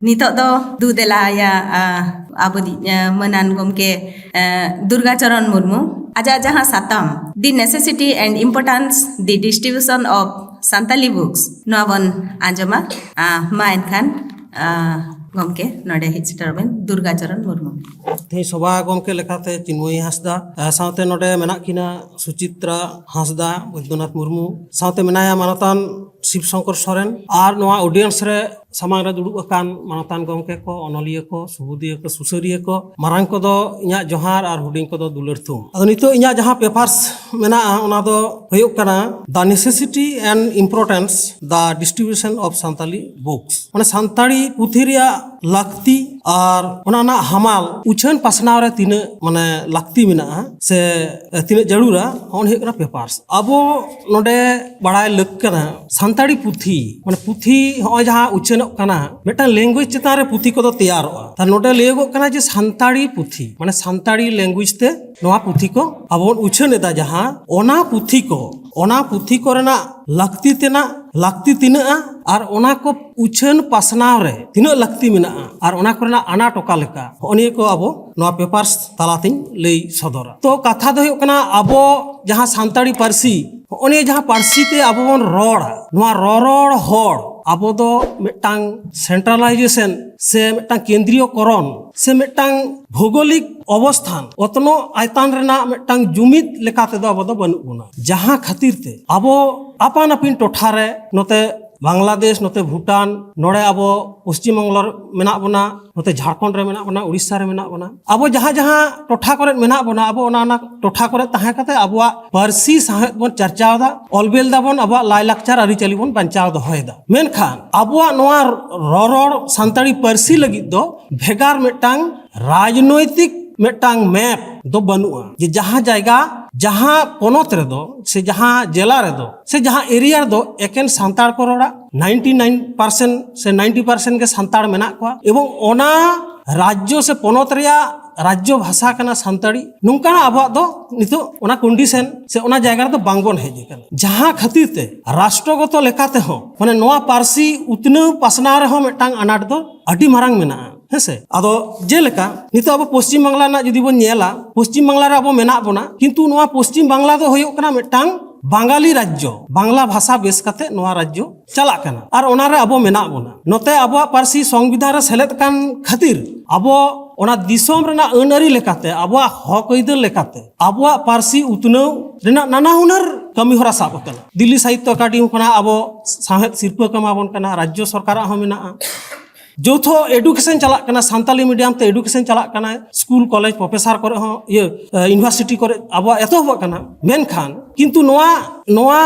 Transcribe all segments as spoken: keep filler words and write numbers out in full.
ᱱᱤᱛᱚᱜ ᱫᱚ ᱫᱩ ᱫᱮᱞᱟᱭᱟ, ᱟ, ᱟᱵᱚ ᱫᱤ-, ᱟ, ᱢᱟᱹᱱᱟᱱ ᱜᱚᱢᱠᱮ, ᱟ, ᱫᱩᱨᱜᱟ ᱪᱚᱨᱚᱱ ᱢᱩᱨᱢᱩ ᱟᱡᱟᱜ ᱡᱟᱦᱟᱸ ᱥᱟᱛᱟᱢ The Necessity and Importance, The Distribution of Santali Books, ᱱᱚᱣᱟ ᱵᱚᱱ ᱟᱸᱡᱚᱢᱟ᱾ ᱟ, ᱢᱟ ᱮᱱᱠᱷᱟᱱ, ᱟ, ᱜᱚᱢᱠᱮ ᱱᱚᱰᱮ ᱦᱮᱡ ᱥᱮᱴᱮᱨᱚᱜ ᱵᱮᱱ, ᱫᱩᱨᱜᱟ ᱪᱚᱨᱚᱱ ᱢᱩᱨᱢᱩ᱾ ᱛᱮᱦᱮᱧ ᱥᱚᱵᱷᱟ ᱜᱚᱢᱠᱮ ᱞᱮᱠᱟᱛᱮ ᱪᱤᱱᱢᱚᱭ ᱦᱟᱸᱥᱫᱟ, ᱟ, ᱥᱟᱶᱛᱮ ᱱᱚᱰᱮ ᱢᱮᱱᱟᱜ ᱠᱤᱱᱟ ᱥᱩᱪᱤᱛᱨᱟ ᱦᱟᱸᱥᱫᱟ, ᱵᱳᱭᱫᱚᱱᱟᱛᱷ ᱢᱩᱨᱢᱩ, ᱥᱟᱶᱛᱮ ᱢᱮᱱᱟᱭᱟ ᱢᱟᱱᱚᱛᱟᱱ ᱥᱤᱵ ᱥᱚᱝᱠᱚᱨ ᱥᱚᱨᱮᱱ, ᱟᱨ ᱱᱚᱣᱟ audience ᱨᱮ ᱥᱟᱢᱟᱝ ᱨᱮ ᱫᱩᱲᱩᱵ ᱟᱠᱟᱱ ᱢᱟᱱᱚᱛᱟᱱ ᱜᱚᱢᱠᱮ ᱠᱚ, ᱚᱱᱚᱞᱤᱭᱟᱹ ᱠᱚ, ᱥᱩᱵᱩᱫᱤᱭᱟᱹ ᱠᱚ, ᱥᱩᱥᱟᱹᱨᱤᱭᱟᱹ ᱠᱚ, ᱢᱟᱨᱟᱝ ᱠᱚᱫᱚ ᱤᱧᱟᱹᱜ ᱡᱚᱦᱟᱨ ᱟᱨ ᱦᱩᱰᱤᱧ ᱠᱚᱫᱚ ᱫᱩᱞᱟᱹᱲ ᱛᱷᱩᱢ᱾ ᱟᱫᱚ ᱱᱤᱛᱚᱜ ᱤᱧᱟᱹᱜ ᱡᱟᱦᱟᱸ papers ᱢᱮᱱᱟᱜᱼᱟ, ᱚᱱᱟ ᱫᱚ ᱦᱩᱭᱩᱜ ᱠᱟᱱᱟ The Necessity and Importance, The Distribution of Santali Books, ᱢᱟᱱᱮ ᱥᱟᱱᱛᱟᱲᱤ ᱯᱩᱛᱷᱤ ᱨᱮᱭᱟᱜ ᱞᱟᱹᱠᱛᱤ ᱟᱨ ᱚᱱᱟ ᱨᱮᱱᱟᱜ ᱦᱟᱢᱟᱞ ᱩᱪᱷᱟᱹᱱ ᱯᱟᱥᱱᱟᱣ ᱨᱮ ᱛᱤᱱᱟᱹᱜ ᱢᱟᱱᱮ ᱞᱟᱹᱠᱛᱤ ᱢᱮᱱᱟᱜᱼᱟ ᱥᱮ ᱛᱤᱱᱟᱹᱜ ᱡᱟᱹᱨᱩᱲᱟ, ᱚᱱᱟ ᱦᱩᱭᱩᱜ ᱠᱟᱱᱟ papers᱾ ᱟᱵᱚ ᱱᱚᱰᱮ ᱵᱟᱲᱟᱭ ᱞᱟᱹᱠ ᱠᱟᱱᱟ, ᱥᱟᱱᱛᱟᱲᱤ ᱯᱩᱛᱷᱤ, ᱢᱟᱱᱮ ᱯᱩᱛᱷᱤ ᱦᱚᱸᱜᱼᱚᱭ ᱡᱟᱦᱟᱸ ᱩᱪᱷᱟᱹᱱᱚᱜ ᱠᱟᱱᱟ, ᱢᱤᱫᱴᱟᱝ language ᱪᱮᱛᱟᱱ ᱨᱮ ᱯᱩᱛᱷᱤ ᱠᱚᱫᱚ ᱛᱮᱭᱟᱨᱚᱜᱼᱟ᱾ ᱛᱟᱦᱞᱮ ᱱᱚᱰᱮ ᱞᱟᱹᱭᱚᱜᱚᱜ ᱠᱟᱱᱟ ᱡᱮ ᱥᱟᱱᱛᱟᱲᱤ ᱯᱩᱛᱷᱤ, ᱢᱟᱱᱮ ᱥᱟᱱᱛᱟᱲᱤ language ᱛᱮ ᱱᱚᱣᱟ ᱯᱩᱛᱷᱤ ᱠᱚ ᱟᱵᱚ ᱵᱚᱱ ᱩᱪᱷᱟᱹᱱ ᱮᱫᱟ, ᱡᱟᱦᱟᱸ ᱚᱱᱟ ᱯᱩᱛᱷᱤ ᱠᱚ, ᱚᱱᱟ ᱯᱩᱛᱷᱤ ᱠᱚᱨᱮᱱᱟᱜ ᱞᱟᱹᱠᱛᱤ ᱛᱮᱱᱟᱜ, ᱞᱟᱹᱠᱛᱤ ᱛᱤᱱᱟᱹᱜᱼᱟ ᱟᱨ ᱚᱱᱟ ᱠᱚ ᱩᱪᱷᱟᱹᱱ ᱯᱟᱥᱱᱟᱣ ᱨᱮ ᱛᱤᱱᱟᱹᱜ ᱞᱟᱹᱠᱛᱤ ᱢᱮᱱᱟᱜᱼᱟ ᱟᱨ ᱚᱱᱟ ᱠᱚᱨᱮᱱᱟᱜ ᱟᱱᱟᱴ ᱚᱠᱟ ᱞᱮᱠᱟ, ᱦᱚᱸᱜᱼᱚ ᱱᱤᱭᱟᱹ ᱠᱚ ᱟᱵᱚ ᱱᱚᱣᱟ papers ᱛᱟᱞᱟᱛᱤᱧ ᱞᱟᱹᱭ ᱥᱚᱫᱚᱨᱟ᱾ ᱛᱚ ᱠᱟᱛᱷᱟ ᱫᱚ ᱦᱩᱭᱩᱜ ᱠᱟᱱᱟ, ᱟᱵᱚ ᱡᱟᱦᱟᱸ ᱥᱟᱱᱛᱟᱲᱤ ᱯᱟᱹᱨᱥᱤ, ᱦᱚᱸᱜᱼᱚ ᱱᱤᱭᱟᱹ ᱡᱟᱦᱟᱸ ᱯᱟᱹᱨᱥᱤ ᱛᱮ ᱟᱵᱚ ᱵᱚᱱ ᱨᱚᱲᱟ, ᱱᱚᱣᱟ ᱨᱚᱨᱚᱲ ᱦᱚᱲ ᱟᱵᱚ ᱫᱚ ᱢᱤᱫᱴᱟᱝ centralization ᱥᱮ ᱢᱤᱫᱴᱟᱝ ᱠᱮᱱᱫᱨᱤᱭᱚ ᱠᱚᱨᱚᱱ ᱥᱮ ᱢᱤᱫᱴᱟᱝ ᱵᱷᱳᱜᱳᱞᱤᱠ ᱚᱵᱚᱥᱛᱷᱟᱱ, ᱚᱛᱱᱚᱜ ᱟᱭᱛᱟᱱ ᱨᱮᱱᱟᱜ ᱢᱤᱫᱴᱟᱝ ᱡᱩᱢᱤᱫ ᱞᱮᱠᱟ ᱛᱮᱫᱚ ᱟᱵᱚ ᱫᱚ ᱵᱟᱹᱱᱩᱜ ᱵᱚᱱᱟ, ᱡᱟᱦᱟᱸ ᱠᱷᱟᱹᱛᱤᱨ ᱛᱮ ᱟᱵᱚ ᱟᱯᱟᱱ ᱟᱹᱯᱤᱱ ᱴᱚᱴᱷᱟ ᱨᱮ, ᱱᱚᱛᱮ ᱵᱟᱝᱞᱟᱫᱮᱥ, ᱱᱚᱛᱮ ᱵᱷᱩᱴᱟᱱ, ᱱᱚᱰᱮ ᱟᱵᱚ ᱯᱚᱥᱪᱤᱢ ᱵᱟᱝᱞᱟ ᱨᱮ ᱢᱮᱱᱟᱜ ᱵᱚᱱᱟ, ᱱᱚᱛᱮ ᱡᱷᱟᱲᱠᱷᱚᱸᱰ ᱨᱮ ᱢᱮᱱᱟᱜ ᱵᱚᱱᱟ, ᱩᱲᱤᱥᱥᱟ ᱨᱮ ᱢᱮᱱᱟᱜ ᱵᱚᱱᱟ, ᱟᱵᱚ ᱡᱟᱦᱟᱸ ᱡᱟᱦᱟᱸ ᱴᱚᱴᱷᱟ ᱠᱚᱨᱮ ᱢᱮᱱᱟᱜ ᱵᱚᱱᱟ, ᱟᱵᱚ ᱚᱱᱟ ᱚᱱᱟ ᱴᱚᱴᱷᱟ ᱠᱚᱨᱮ ᱛᱟᱦᱮᱸ ᱠᱟᱛᱮ ᱟᱵᱚᱣᱟᱜ ᱯᱟᱹᱨᱥᱤ ᱥᱟᱶᱦᱮᱫ ᱵᱚᱱ ᱪᱟᱨᱪᱟᱣ ᱮᱫᱟ, ᱚᱞ ᱵᱮᱞ ᱫᱟᱵᱚᱱ, ᱟᱵᱚᱣᱟᱜ ᱞᱟᱭᱼᱞᱟᱠᱪᱟᱨ ᱟᱹᱨᱤᱪᱟᱹᱞᱤ ᱵᱚᱱ ᱵᱟᱧᱪᱟᱣ ᱫᱚᱦᱚᱭᱮᱫᱟ᱾ ᱢᱮᱱᱠᱷᱟᱱ ᱟᱵᱚᱣᱟᱜ ᱱᱚᱣᱟ ᱨᱚᱨᱚᱲ ᱥᱟᱱᱛᱟᱲᱤ ᱯᱟᱹᱨᱥᱤ ᱞᱟᱹᱜᱤᱫ ᱫᱚ ᱵᱷᱮᱜᱟᱨ ᱢᱤᱫᱴᱟᱝ ᱨᱟᱡᱽᱱᱳᱭᱛᱤᱠ ᱢᱤᱫᱴᱟᱝ map ᱫᱚ ᱵᱟᱹᱱᱩᱜᱼᱟ, ᱡᱮ ᱡᱟᱦᱟᱸ ᱡᱟᱭᱜᱟ, ᱡᱟᱦᱟᱸ ᱯᱚᱱᱚᱛ ᱨᱮᱫᱚ ᱥᱮ ᱡᱟᱦᱟᱸ ᱡᱮᱞᱟ ᱨᱮᱫᱚ ᱥᱮ ᱡᱟᱦᱟᱸ area ᱨᱮᱫᱚ ᱮᱠᱮᱱ ᱥᱟᱱᱛᱟᱲ ᱠᱚ ᱨᱚᱲᱟ, ninety nine percent ᱥᱮ ninety percent ᱜᱮ ᱥᱟᱱᱛᱟᱲ ᱢᱮᱱᱟᱜ ᱠᱚᱣᱟ, ᱮᱵᱚᱝ ᱚᱱᱟ ᱨᱟᱡᱽᱡᱚ ᱥᱮ ᱯᱚᱱᱚᱛ ᱨᱮᱭᱟᱜ ᱨᱟᱡᱽᱡᱚ ᱵᱷᱟᱥᱟ ᱠᱟᱱᱟ ᱥᱟᱱᱛᱟᱲᱤ, ᱱᱚᱝᱠᱟᱱᱟᱜ ᱟᱵᱚᱣᱟᱜ ᱫᱚ ᱱᱤᱛᱚᱜ ᱚᱱᱟ ᱠᱚᱱᱰᱤᱥᱚᱱ ᱥᱮ ᱚᱱᱟ ᱡᱟᱭᱜᱟ ᱨᱮᱫᱚ ᱵᱟᱝᱵᱚᱱ ᱦᱮᱡ ᱟᱠᱟᱱᱟ᱾ ᱡᱟᱦᱟᱸ ᱠᱷᱟᱹᱛᱤᱨ ᱛᱮ ᱨᱟᱥᱴᱨᱚᱜᱚᱛᱚ ᱞᱮᱠᱟ ᱛᱮᱦᱚᱸ, ᱢᱟᱱᱮ, ᱱᱚᱣᱟ ᱯᱟᱹᱨᱥᱤ ᱩᱛᱱᱟᱹᱣ ᱯᱟᱥᱱᱟᱣ ᱨᱮᱦᱚᱸ ᱢᱤᱫᱴᱟᱝ ᱟᱱᱟᱴ ᱫᱚ ᱟᱹᱰᱤ ᱢᱟᱨᱟᱝ ᱢᱮᱱᱟᱜᱼᱟ, ᱦᱮᱸ ᱥᱮ? ᱟᱫᱚ ᱡᱮᱞᱮᱠᱟ ᱱᱤᱛᱚᱜ ᱟᱵᱚ ᱯᱚᱥᱪᱤᱢ ᱵᱟᱝᱞᱟ ᱨᱮᱱᱟᱜ ᱡᱩᱫᱤ ᱵᱚᱱ ᱧᱮᱞᱟ, ᱯᱚᱥᱪᱤᱢ ᱵᱟᱝᱞᱟ ᱨᱮ ᱟᱵᱚ ᱢᱮᱱᱟᱜ ᱵᱚᱱᱟ, ᱠᱤᱱᱛᱩ ᱱᱚᱣᱟ ᱯᱚᱥᱪᱤᱢ ᱵᱟᱝᱞᱟ ᱫᱚ ᱦᱩᱭᱩᱜ ᱠᱟᱱᱟ ᱢᱤᱫᱴᱟᱝ ᱵᱟᱝᱜᱟᱞᱤ ᱨᱟᱡᱽᱡᱚ, ᱵᱟᱝᱞᱟ ᱵᱷᱟᱥᱟ ᱵᱮᱥ ᱠᱟᱛᱮ ᱱᱚᱣᱟ ᱨᱟᱡᱽᱡᱚ ᱪᱟᱞᱟᱜ ᱠᱟᱱᱟ᱾ ᱟᱨ ᱚᱱᱟ ᱨᱮ ᱟᱵᱚ ᱢᱮᱱᱟᱜ ᱵᱚᱱᱟ᱾ ᱱᱚᱛᱮ ᱟᱵᱚᱣᱟᱜ ᱯᱟᱹᱨᱥᱤ ᱥᱚᱝᱵᱤᱫᱷᱟᱱ ᱨᱮ ᱥᱮᱞᱮᱫ ᱠᱟᱱ ᱠᱷᱟᱹᱛᱤᱨ ᱟᱵᱚ ᱚᱱᱟ ᱫᱤᱥᱚᱢ ᱨᱮᱱᱟᱜ ᱟᱹᱱ ᱟᱹᱨᱤ ᱞᱮᱠᱟᱛᱮ, ᱟᱵᱚᱣᱟᱜ ᱦᱚᱠ ᱟᱹᱭᱫᱟᱹᱨ ᱞᱮᱠᱟᱛᱮ, ᱟᱵᱚᱣᱟᱜ ᱯᱟᱹᱨᱥᱤ ᱩᱛᱱᱟᱹᱣ ᱨᱮᱱᱟᱜ ᱱᱟᱱᱟ ᱦᱩᱱᱟᱹᱨ ᱠᱟᱹᱢᱤ ᱦᱚᱨᱟ ᱥᱟᱵ ᱟᱠᱟᱱᱟ᱾ ᱫᱤᱞᱞᱤ ᱥᱟᱦᱤᱛᱛᱚ ᱮᱠᱟᱰᱮᱢᱤ ᱠᱷᱚᱱᱟᱜ ᱟᱵᱚ ᱥᱟᱶᱦᱮᱫ ᱥᱤᱨᱯᱟᱹ ᱠᱚ ᱮᱢᱟ ᱵᱚᱱ ᱠᱟᱱᱟ, ᱨᱟᱡᱽᱡᱚ ᱥᱚᱨᱠᱟᱨᱟᱜ ᱦᱚᱸ ᱢᱮᱱᱟᱜᱼᱟ᱾ ᱡᱚᱛᱚ ᱮᱰᱩᱠᱮᱥᱚᱱ ᱪᱟᱞᱟᱜ ᱠᱟᱱᱟ, ᱥᱟᱱᱛᱟᱞᱤ ᱢᱤᱰᱤᱭᱟᱢ ᱛᱮ ᱮᱰᱩᱠᱮᱥᱚᱱ ᱪᱟᱞᱟᱜ ᱠᱟᱱᱟ, ᱥᱠᱩᱞ, ᱠᱚᱞᱮᱡᱽ, ᱯᱨᱚᱯᱷᱮᱥᱟᱨ ᱠᱚᱨᱮ ᱦᱚᱸ, ᱤᱭᱟᱹ, ᱤᱭᱩᱱᱤᱵᱷᱟᱨᱥᱤᱴᱤ ᱠᱚᱨᱮ ᱟᱵᱚᱣᱟᱜ ᱮᱛᱚᱦᱚᱵᱚᱜ ᱠᱟᱱᱟ᱾ ᱢᱮᱱᱠᱷᱟᱱ ᱠᱤᱱᱛᱩ ᱱᱚᱣᱟ, ᱱᱚᱣᱟ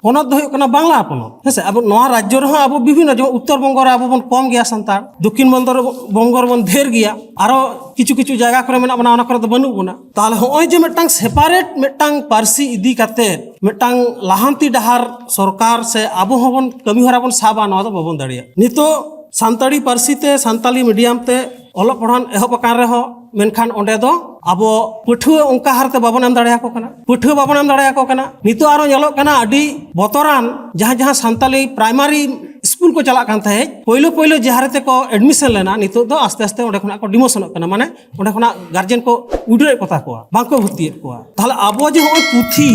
ᱯᱚᱱᱚᱛ ᱫᱚ ᱦᱩᱭᱩᱜ ᱠᱟᱱᱟ ᱵᱟᱝᱞᱟ ᱯᱚᱱᱚᱛ, ᱦᱮᱸ ᱥᱮ? ᱟᱵᱚ ᱱᱚᱣᱟ ᱨᱟᱡᱽᱡᱚ ᱨᱮᱦᱚᱸ ᱟᱵᱚ ᱵᱤᱵᱷᱤᱱᱱᱚ, ᱡᱮᱢᱚᱱ ᱩᱛᱛᱚᱨ ᱵᱚᱝᱜᱚ ᱨᱮ ᱟᱵᱚ ᱵᱚᱱ ᱠᱚᱢ ᱜᱮᱭᱟ ᱥᱟᱱᱛᱟᱲ, ᱫᱚᱠᱠᱷᱤᱱ ᱵᱚᱝᱜᱚ ᱨᱮ, ᱵᱚᱝᱜᱚ ᱨᱮᱵᱚᱱ ᱰᱷᱮᱨ ᱜᱮᱭᱟ, ᱟᱨᱚ ᱠᱤᱪᱷᱩ ᱠᱤᱪᱷᱩ ᱡᱟᱭᱜᱟ ᱠᱚᱨᱮ ᱢᱮᱱᱟᱜ ᱵᱚᱱᱟ, ᱚᱱᱟ ᱠᱚᱨᱮ ᱫᱚ ᱵᱟᱹᱱᱩᱜ ᱵᱚᱱᱟ᱾ ᱛᱟᱦᱚᱞᱮ ᱦᱚᱸᱜᱼᱚᱭ ᱡᱮ ᱢᱤᱫᱴᱟᱝ ᱥᱮᱯᱟᱨᱮᱴ ᱢᱤᱫᱴᱟᱝ ᱯᱟᱹᱨᱥᱤ ᱤᱫᱤ ᱠᱟᱛᱮ ᱢᱤᱫᱴᱟᱝ ᱞᱟᱦᱟᱱᱛᱤ ᱰᱟᱦᱟᱨ ᱥᱚᱨᱠᱟᱨ ᱥᱮ ᱟᱵᱚ ᱦᱚᱸᱵᱚᱱ ᱠᱟᱹᱢᱤ ᱦᱚᱨᱟ ᱵᱚᱱ ᱥᱟᱵᱟ, ᱱᱚᱣᱟ ᱫᱚ ᱵᱟᱵᱚᱱ ᱫᱟᱲᱮᱭᱟᱜᱼᱟ᱾ ᱱᱤᱛᱚᱜ ᱥᱟᱱᱛᱟᱲᱤ ᱯᱟᱹᱨᱥᱤ ᱛᱮ, ᱥᱟᱱᱛᱟᱞᱤ ᱢᱤᱰᱤᱭᱟᱢ ᱛᱮ ᱚᱞᱚᱜ ᱯᱟᱲᱦᱟᱣ ᱮᱦᱚᱵ ᱟᱠᱟᱱ ᱨᱮᱦᱚᱸ, ᱢᱮᱱᱠᱷᱟᱱ ᱚᱸᱰᱮ ᱫᱚ ᱟᱵᱚ ᱯᱟᱹᱴᱷᱩᱣᱟᱹ ᱚᱱᱠᱟ ᱦᱟᱨᱛᱮ ᱵᱟᱵᱚᱱ ᱮᱢ ᱫᱟᱲᱮᱭᱟᱠᱚ ᱠᱟᱱᱟ, ᱯᱟᱹᱴᱷᱩᱣᱟᱹ ᱵᱟᱵᱚᱱ ᱮᱢ ᱫᱟᱲᱮᱭᱟᱠᱚ ᱠᱟᱱᱟ᱾ ᱱᱤᱛᱚᱜ ᱟᱨᱚ ᱧᱮᱞᱚᱜ ᱠᱟᱱᱟ ᱟᱹᱰᱤ ᱵᱚᱛᱚᱨᱟᱱ, ᱡᱟᱦᱟᱸ, ᱡᱟᱦᱟᱸ ᱥᱟᱱᱛᱟᱞᱤ ᱯᱨᱟᱭᱢᱟᱨᱤ ᱥᱠᱩᱞ ᱠᱚ ᱪᱟᱞᱟᱜ ᱠᱟᱱ ᱛᱟᱦᱮᱸᱫ, ᱯᱳᱭᱞᱳ ᱯᱳᱭᱞᱳ ᱡᱟᱦᱟᱸ ᱨᱮᱛᱮ ᱠᱚ ᱮᱰᱢᱤᱥᱚᱱ ᱞᱮᱱᱟ, ᱱᱤᱛᱚᱜ ᱫᱚ ᱟᱥᱛᱮ ᱟᱥᱛᱮ ᱚᱸᱰᱮ ᱠᱷᱚᱱᱟᱜ ᱠᱚ ᱰᱤᱢᱳᱥᱚᱱᱚᱜ ᱠᱟᱱᱟ, ᱢᱟᱱᱮ ᱚᱸᱰᱮ ᱠᱷᱚᱱᱟᱜ ᱜᱟᱨᱡᱮᱱ ᱠᱚ ᱩᱰᱟᱹᱣᱮᱫ ᱠᱚᱛᱟ ᱠᱚᱣᱟ, ᱵᱟᱝᱠᱚ ᱵᱷᱚᱨᱛᱤᱭᱮᱫ ᱠᱚᱣᱟ᱾ ᱛᱟᱦᱚᱞᱮ ᱟᱵᱚ ᱡᱮ ᱦᱚᱸᱜᱼᱚᱭ ᱯᱩᱛᱷᱤ,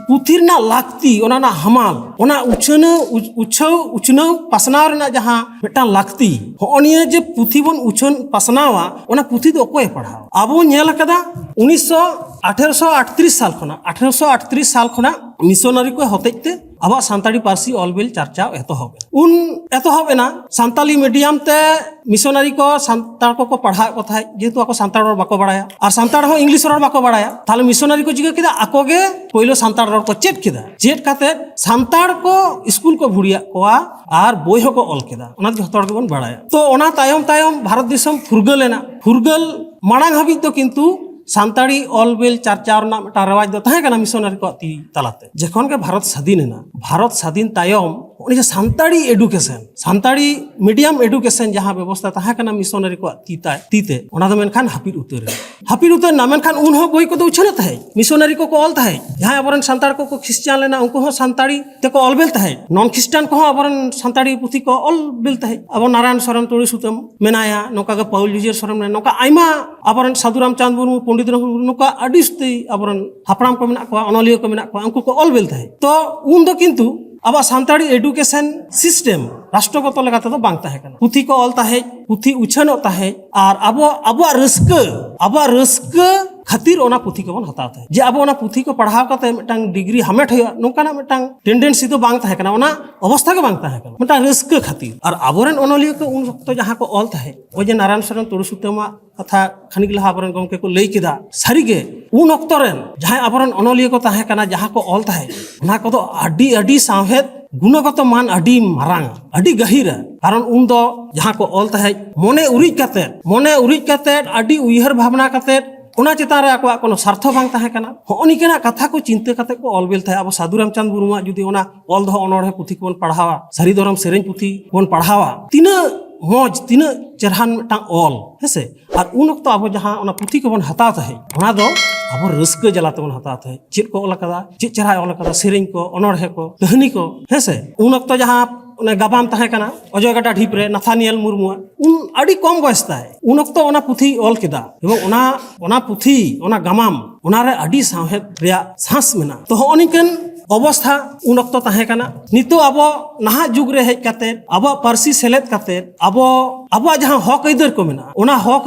ᱯᱩᱛᱷᱤ ᱨᱮᱱᱟᱜ ᱞᱟᱹᱠᱛᱤ, ᱚᱱᱟ ᱨᱮᱱᱟᱜ ᱦᱟᱢᱟᱞ, ᱚᱱᱟ ᱩᱪᱷᱟᱹᱱᱟᱹ-, ᱩᱪ-, ᱩᱪᱷᱟᱹᱣ, ᱩᱪᱷᱱᱟᱹᱣ ᱯᱟᱥᱱᱟᱣ ᱨᱮᱱᱟᱜ ᱡᱟᱦᱟᱸ ᱢᱤᱫᱴᱟᱝ ᱞᱟᱹᱠᱛᱤ, ᱦᱚᱸᱜᱼᱚ ᱱᱤᱭᱟᱹ ᱡᱮ ᱯᱩᱛᱷᱤ ᱵᱚᱱ ᱩᱪᱷᱟᱹᱱ ᱯᱟᱥᱱᱟᱣᱟ, ᱚᱱᱟ ᱯᱩᱛᱷᱤ ᱫᱚ ᱚᱠᱚᱭᱮ ᱯᱟᱲᱦᱟᱣᱟ? ᱟᱵᱚ ᱧᱮᱞ ᱟᱠᱟᱫᱟ ᱩᱱᱤᱥᱥᱚ, ᱟᱴᱷᱮᱨᱚᱥᱚ ᱟᱴᱛᱨᱤᱥ ᱥᱟᱞ ᱠᱷᱚᱱᱟᱜ, ᱟᱴᱷᱮᱨᱚᱥᱚ ᱟᱴᱛᱨᱤᱥ ᱥᱟᱞ ᱠᱷᱚᱱᱟᱜ ᱢᱤᱥᱚᱱᱟᱨᱤ ᱠᱚ ᱦᱚᱛᱮᱡ ᱛᱮ ᱟᱵᱚᱣᱟᱜ ᱥᱟᱱᱛᱟᱲᱤ ᱯᱟᱹᱨᱥᱤ ᱚᱞ ᱵᱤᱞ ᱪᱟᱨᱪᱟᱣ ᱮᱛᱚᱦᱚᱵ ᱮᱱᱟ᱾ ᱩᱱ ᱮᱛᱚᱦᱚᱵ ᱮᱱᱟ, ᱥᱟᱱᱛᱟᱞᱤ ᱢᱤᱰᱤᱭᱟᱢ ᱛᱮ ᱢᱤᱥᱚᱱᱟᱨᱤ ᱠᱚ ᱥᱟᱱᱛᱟᱲ ᱠᱚᱠᱚ ᱯᱟᱲᱦᱟᱣᱮᱫ ᱠᱚ ᱛᱟᱦᱮᱸᱫ, ᱡᱮᱦᱮᱛᱩ ᱟᱠᱚ ᱥᱟᱱᱛᱟᱲ ᱨᱚᱲ ᱵᱟᱠᱚ ᱵᱟᱲᱟᱭᱟ, ᱟᱨ ᱥᱟᱱᱛᱟᱲ ᱦᱚᱸ ᱤᱝᱞᱤᱥ ᱨᱚᱲ ᱵᱟᱠᱚ ᱵᱟᱲᱟᱭᱟ᱾ ᱛᱟᱦᱞᱮ ᱢᱤᱥᱚᱱᱟᱨᱤ ᱠᱚ ᱪᱤᱠᱟᱹ ᱠᱮᱫᱟ? ᱟᱠᱚ ᱜᱮ ᱯᱳᱭᱞᱳ ᱥᱟᱱᱛᱟᱲ ᱨᱚᱲ ᱠᱚ ᱪᱮᱫ ᱠᱮᱫᱟ᱾ ᱪᱮᱫ ᱠᱟᱛᱮ ᱥᱟᱱᱛᱟᱲ ᱠᱚ ᱥᱠᱩᱞ ᱠᱚ ᱵᱷᱩᱲᱤᱭᱟᱜ ᱠᱚᱣᱟ ᱟᱨ ᱵᱳᱭ ᱦᱚᱸᱠᱚ ᱚᱞ ᱠᱮᱫᱟ, ᱚᱱᱟ ᱫᱚ ᱡᱷᱚᱛᱚ ᱦᱚᱲ ᱜᱮᱵᱚᱱ ᱵᱟᱲᱟᱭᱟ᱾ ᱛᱚ, ᱚᱱᱟ ᱛᱟᱭᱚᱢ ᱛᱟᱭᱚᱢ ᱵᱷᱟᱨᱚᱛ ᱫᱤᱥᱚᱢ ᱯᱷᱩᱨᱜᱟᱹᱞ ᱮᱱᱟ᱾ ᱯᱷᱩᱨᱜᱟᱹᱞ ᱢᱟᱲᱟᱝ ᱦᱟᱹᱵᱤᱡ ᱫᱚ ᱠᱤᱱᱛᱩ ᱥᱟᱱᱛᱟᱲᱤ ᱚᱞ ᱵᱤᱞ ᱪᱟᱨᱪᱟᱣ ᱨᱮᱱᱟᱜ ᱢᱤᱫᱴᱟᱝ ᱨᱮᱣᱟᱡᱽ ᱫᱚ ᱛᱟᱦᱮᱸ ᱠᱟᱱᱟ ᱢᱤᱥᱚᱱᱟᱨᱤ ᱠᱚᱣᱟᱜ ᱛᱤ ᱛᱟᱞᱟᱛᱮ᱾ ᱡᱚᱠᱷᱚᱱ ᱜᱮ ᱵᱷᱟᱨᱚᱛ ᱥᱟᱹᱫᱷᱤᱱ ᱮᱱᱟ, ᱵᱷᱟᱨᱚᱛ ᱥᱟᱹᱫᱷᱤᱱ ᱛᱟᱭᱚᱢ ᱩᱱᱤ ᱡᱮ Santali education, Santali medium education ᱡᱟᱦᱟᱸ ᱵᱮᱵᱚᱥᱛᱟ ᱛᱟᱦᱮᱸ ᱠᱟᱱᱟ ᱢᱤᱥᱚᱱᱟᱨᱤ ᱠᱚᱣᱟᱜ ᱛᱤ ᱛᱟᱭ, ᱛᱤ ᱛᱮ, ᱚᱱᱟ ᱫᱚ ᱢᱮᱱᱠᱷᱟᱱ ᱦᱟᱹᱯᱤᱫ ᱩᱛᱟᱹᱨ ᱮᱱᱟ᱾ ᱦᱟᱹᱯᱤᱫ ᱩᱛᱟᱹᱨ ᱮᱱᱟ, ᱢᱮᱱᱠᱷᱟᱱ ᱩᱱ ᱦᱚᱸ ᱵᱳᱭ ᱠᱚᱫᱚ ᱩᱪᱷᱟᱹᱱᱚᱜ ᱛᱟᱦᱮᱸᱫ, ᱢᱤᱥᱚᱱᱟᱨᱤ ᱠᱚᱠᱚ ᱚᱞ ᱛᱟᱦᱮᱸᱫ, ᱡᱟᱦᱟᱸᱭ ᱟᱵᱚᱨᱮᱱ ᱥᱟᱱᱛᱟᱲ ᱠᱚᱠᱚ ᱠᱷᱨᱤᱥᱪᱟᱱ ᱞᱮᱱᱟ ᱩᱱᱠᱩ ᱦᱚᱸ ᱥᱟᱱᱛᱟᱲᱤ ᱛᱮᱠᱚ ᱚᱞ ᱵᱮᱞ ᱛᱟᱦᱮᱸᱫ, ᱱᱚᱱ ᱠᱷᱨᱤᱥᱴᱟᱱ ᱠᱚᱦᱚᱸ ᱟᱵᱚᱨᱮᱱ ᱥᱟᱱᱛᱟᱲᱤ ᱯᱩᱛᱷᱤ ᱠᱚ ᱚᱞ ᱵᱮᱞ ᱛᱟᱦᱮᱸᱫ᱾ ᱟᱵᱚ ᱱᱟᱨᱟᱭᱚᱱ ᱥᱚᱨᱮᱱ ᱛᱩᱲᱤ ᱥᱩᱛᱟᱹᱢ ᱢᱮᱱᱟᱭᱟ, ᱱᱚᱝᱠᱟ ᱜᱮ ᱯᱟᱹᱣᱩᱞ ᱡᱩᱡᱷᱟᱹᱨ ᱥᱚᱨᱮᱱ ᱢᱮᱱᱟᱭᱟ, ᱱᱚᱝᱠᱟ ᱟᱭᱢᱟ ᱟᱵᱚᱨᱮᱱ ᱥᱟᱹᱫᱷᱩ ᱨᱟᱢᱪᱟᱸᱫᱽ ᱢᱩᱨᱢᱩ, ᱯᱚᱱᱰᱤᱛ ᱨᱚᱜᱷᱩᱱᱟᱛᱷ ᱢᱩᱨᱢᱩ, ᱱᱚᱝᱠᱟ ᱟᱹᱰᱤ ᱩᱥᱛᱟᱹᱭ ᱟᱵᱚᱨᱮᱱ ᱦᱟᱯᱲᱟᱢ ᱠᱚ ᱢᱮᱱᱟᱜ ᱠᱚᱣᱟ, ᱚᱱᱚᱞᱤᱭᱟᱹ ᱠᱚ ᱢᱮᱱᱟᱜ ᱠᱚᱣᱟ, ᱩᱱᱠᱩ ᱠᱚ ᱚᱞ ᱵᱮᱞ ᱛᱟᱦᱮᱸᱫ᱾ ᱛᱚ ᱩᱱ ᱫᱚ ᱠᱤᱱᱛᱩ ᱟᱵᱚᱣᱟᱜ ᱥᱟᱱᱛᱟᱲᱤ ᱮᱰᱩᱠᱮᱥᱚᱱ ᱥᱤᱥᱴᱮᱢ ᱨᱟᱥᱴᱨᱚᱜᱚᱛᱚ ᱞᱮᱠᱟ ᱛᱮᱫᱚ ᱵᱟᱝ ᱛᱟᱦᱮᱸ ᱠᱟᱱᱟ᱾ ᱯᱩᱛᱷᱤ ᱠᱚ ᱚᱞ ᱛᱟᱦᱮᱸᱫ, ᱯᱩᱛᱷᱤ ᱩᱪᱷᱟᱹᱱᱚᱜ ᱛᱟᱦᱮᱸᱫ, ᱟᱨ ᱟᱵᱚ, ᱟᱵᱚᱣᱟᱜ ᱨᱟᱹᱥᱠᱟᱹ, ᱟᱵᱚᱣᱟᱜ ᱨᱟᱹᱥᱠᱟᱹ ᱠᱷᱟᱹᱛᱤᱨ ᱚᱱᱟ ᱯᱩᱛᱷᱤ ᱠᱚᱵᱚᱱ ᱦᱟᱛᱟᱣ ᱛᱟᱦᱮᱸᱫ᱾ ᱡᱮ ᱟᱵᱚ ᱚᱱᱟ ᱯᱩᱛᱷᱤ ᱠᱚ ᱯᱟᱲᱦᱟᱣ ᱠᱟᱛᱮ ᱢᱤᱫᱴᱟᱝ ᱰᱤᱜᱽᱨᱤ ᱦᱟᱢᱮᱴ ᱦᱩᱭᱩᱜᱼᱟ, ᱱᱚᱝᱠᱟᱱᱟᱜ ᱢᱤᱫᱴᱟᱝ ᱴᱮᱱᱰᱮᱱᱥᱤ ᱫᱚ ᱵᱟᱝ ᱛᱟᱦᱮᱸ ᱠᱟᱱᱟ, ᱚᱱᱟ ᱚᱵᱚᱥᱛᱷᱟ ᱜᱮ ᱵᱟᱝ ᱛᱟᱦᱮᱸ ᱠᱟᱱᱟ, ᱢᱤᱫᱴᱟᱝ ᱨᱟᱹᱥᱠᱟᱹ ᱠᱷᱟᱹᱛᱤᱨ᱾ ᱟᱨ ᱟᱵᱚᱨᱮᱱ ᱚᱱᱚᱞᱤᱭᱟᱹ ᱠᱚ ᱩᱱ ᱚᱠᱛᱚ ᱡᱟᱦᱟᱸ ᱠᱚ ᱚᱞ ᱛᱟᱦᱮᱸᱫ, ᱱᱚᱜᱼᱚᱭ ᱡᱮ ᱱᱟᱨᱟᱭᱚᱱ ᱥᱚᱨᱮᱱ ᱛᱩᱲᱤ ᱥᱩᱛᱟᱹᱢᱟᱜ ᱠᱟᱛᱷᱟ ᱠᱷᱟᱹᱱᱤᱠ ᱞᱟᱦᱟ ᱟᱵᱚᱨᱮᱱ ᱜᱚᱢᱠᱮ ᱠᱚ ᱞᱟᱹᱭ ᱠᱮᱫᱟ, ᱥᱟᱹᱨᱤᱜᱮ ᱩᱱ ᱚᱠᱛᱚ ᱨᱮᱱ ᱡᱟᱦᱟᱸᱭ ᱟᱵᱚᱨᱮᱱ ᱚᱱᱚᱞᱤᱭᱟᱹ ᱠᱚ ᱛᱟᱦᱮᱸ ᱠᱟᱱᱟ, ᱡᱟᱦᱟᱸ ᱠᱚ ᱚᱞ ᱛᱟᱦᱮᱸᱫ, ᱚᱱᱟ ᱠᱚᱫᱚ ᱟᱹᱰᱤ, ᱟᱹᱰᱤ ᱥᱟᱶᱦᱮᱫ ᱜᱩᱱᱚᱜᱚᱛᱚ ᱢᱟᱱ ᱟᱹᱰᱤ ᱢᱟᱨᱟᱝ, ᱟᱹᱰᱤ ᱜᱟᱹᱦᱤᱨᱟ᱾ ᱠᱟᱨᱚᱱ ᱩᱱ ᱫᱚ ᱡᱟᱦᱟᱸ ᱠᱚ ᱚᱞ ᱛᱟᱦᱮᱸᱫ, ᱢᱚᱱᱮ ᱩᱨᱤᱡ ᱠᱟᱛᱮᱫ, ᱢᱚᱱᱮ ᱩᱨᱤᱡ ᱠᱟᱛᱮᱫ, ᱟᱹᱰᱤ ᱩᱭᱦᱟᱹᱨ ᱵᱷᱟᱵᱽᱱᱟ ᱠᱟᱛᱮᱫ, ᱚᱱᱟ ᱪᱮᱛᱟᱱ ᱨᱮ ᱟᱠᱚᱣᱟᱜ ᱠᱳᱱᱳ ᱥᱟᱨᱛᱷᱚ ᱵᱟᱝ ᱛᱟᱦᱮᱸ ᱠᱟᱱᱟ᱾ ᱦᱚᱸᱜᱼᱚ ᱱᱤᱝᱠᱟᱹᱱᱟᱜ ᱠᱟᱛᱷᱟ ᱠᱚ ᱪᱤᱱᱛᱟᱹ ᱠᱟᱛᱮᱫ ᱠᱚ ᱚᱞ ᱵᱮᱞ ᱛᱟᱦᱮᱸᱫ᱾ ᱟᱵᱚ ᱥᱟᱹᱫᱷᱩ ᱨᱟᱢᱪᱟᱸᱫᱽ ᱢᱩᱨᱢᱩᱣᱟᱜ ᱡᱩᱫᱤ ᱚᱱᱟ ᱚᱞ ᱫᱚᱦᱚ ᱚᱱᱚᱬᱦᱮ ᱯᱩᱛᱷᱤ ᱠᱚᱵᱚᱱ ᱯᱟᱲᱦᱟᱣᱟ, ᱥᱟᱹᱨᱤ ᱫᱷᱚᱨᱚᱢ ᱥᱮᱨᱮᱧ ᱯᱩᱛᱷᱤ ᱵᱚᱱ ᱯᱟᱲᱦᱟᱣᱟ, ᱛᱤᱱᱟᱹᱜ ᱢᱚᱡᱽ, ᱛᱤᱱᱟᱹᱜ ᱪᱮᱨᱦᱟᱱ ᱢᱤᱫᱴᱟᱝ ᱚᱞ, ᱦᱮᱸᱥᱮ? ᱟᱨ ᱩᱱ ᱚᱠᱛᱚ ᱟᱵᱚ ᱡᱟᱦᱟᱸ ᱚᱱᱟ ᱯᱩᱛᱷᱤ ᱠᱚᱵᱚᱱ ᱦᱟᱛᱟᱣ ᱛᱟᱦᱮᱸᱫ, ᱚᱱᱟ ᱫᱚ ᱟᱵᱚ ᱨᱟᱹᱥᱠᱟᱹ ᱡᱟᱞᱟ ᱛᱮᱵᱚᱱ ᱦᱟᱛᱟᱣ ᱛᱟᱦᱮᱸᱫ᱾ ᱪᱮᱫ ᱠᱚ ᱚᱞ ᱟᱠᱟᱫᱟ, ᱪᱮᱫ ᱪᱮᱨᱦᱟᱭ ᱚᱞ ᱟᱠᱟᱫᱟ, ᱥᱮᱨᱮᱧ ᱠᱚ, ᱚᱱᱚᱬᱦᱮ ᱠᱚ, ᱛᱟᱹᱦᱱᱤ ᱠᱚ, ᱦᱮᱸᱥᱮ? ᱩᱱ ᱚᱠᱛᱚ ᱡᱟᱦᱟᱸ ᱚᱱᱮ ᱜᱟᱵᱟᱱ ᱛᱟᱦᱮᱸ ᱠᱟᱱᱟ ᱚᱡᱚᱭ ᱜᱟᱰᱟ ᱰᱷᱤᱯ ᱨᱮ, ᱱᱟᱛᱷᱟᱱᱤᱭᱮᱞ ᱢᱩᱨᱢᱩᱣᱟᱜ, ᱩᱱ ᱟᱹᱰᱤ ᱠᱚᱢ ᱵᱚᱭᱮᱥ ᱛᱟᱭ, ᱩᱱ ᱚᱠᱛᱚ ᱚᱱᱟ ᱯᱩᱛᱷᱤᱭ ᱚᱞ ᱠᱮᱫᱟ᱾ ᱮᱵᱚᱝ ᱚᱱᱟ, ᱚᱱᱟ ᱯᱩᱛᱷᱤ, ᱚᱱᱟ ᱜᱟᱢᱟᱢ, ᱚᱱᱟᱨᱮ ᱟᱹᱰᱤ ᱥᱟᱶᱦᱮᱫ ᱨᱮᱭᱟᱜ ᱥᱟᱸᱥ ᱢᱮᱱᱟᱜᱼᱟ᱾ ᱛᱚ, ᱦᱚᱸᱜᱼᱚ ᱱᱤᱝᱠᱟᱹᱱ ᱚᱵᱚᱥᱛᱷᱟ ᱩᱱ ᱚᱠᱛᱚ ᱛᱟᱦᱮᱸ ᱠᱟᱱᱟ᱾ ᱱᱤᱛᱚᱜ ᱟᱵᱚ ᱱᱟᱦᱟᱜ ᱡᱩᱜᱽ ᱨᱮ ᱦᱮᱡ ᱠᱟᱛᱮᱫ, ᱟᱵᱚᱣᱟᱜ ᱯᱟᱹᱨᱥᱤ ᱥᱮᱞᱮᱫ ᱠᱟᱛᱮᱫ, ᱟᱵᱚ, ᱟᱵᱚᱣᱟᱜ ᱡᱟᱦᱟᱸ ᱦᱚᱠ ᱟᱹᱭᱫᱟᱹᱨ ᱠᱚ ᱢᱮᱱᱟᱜᱼᱟ, ᱚᱱᱟ ᱦᱚᱠ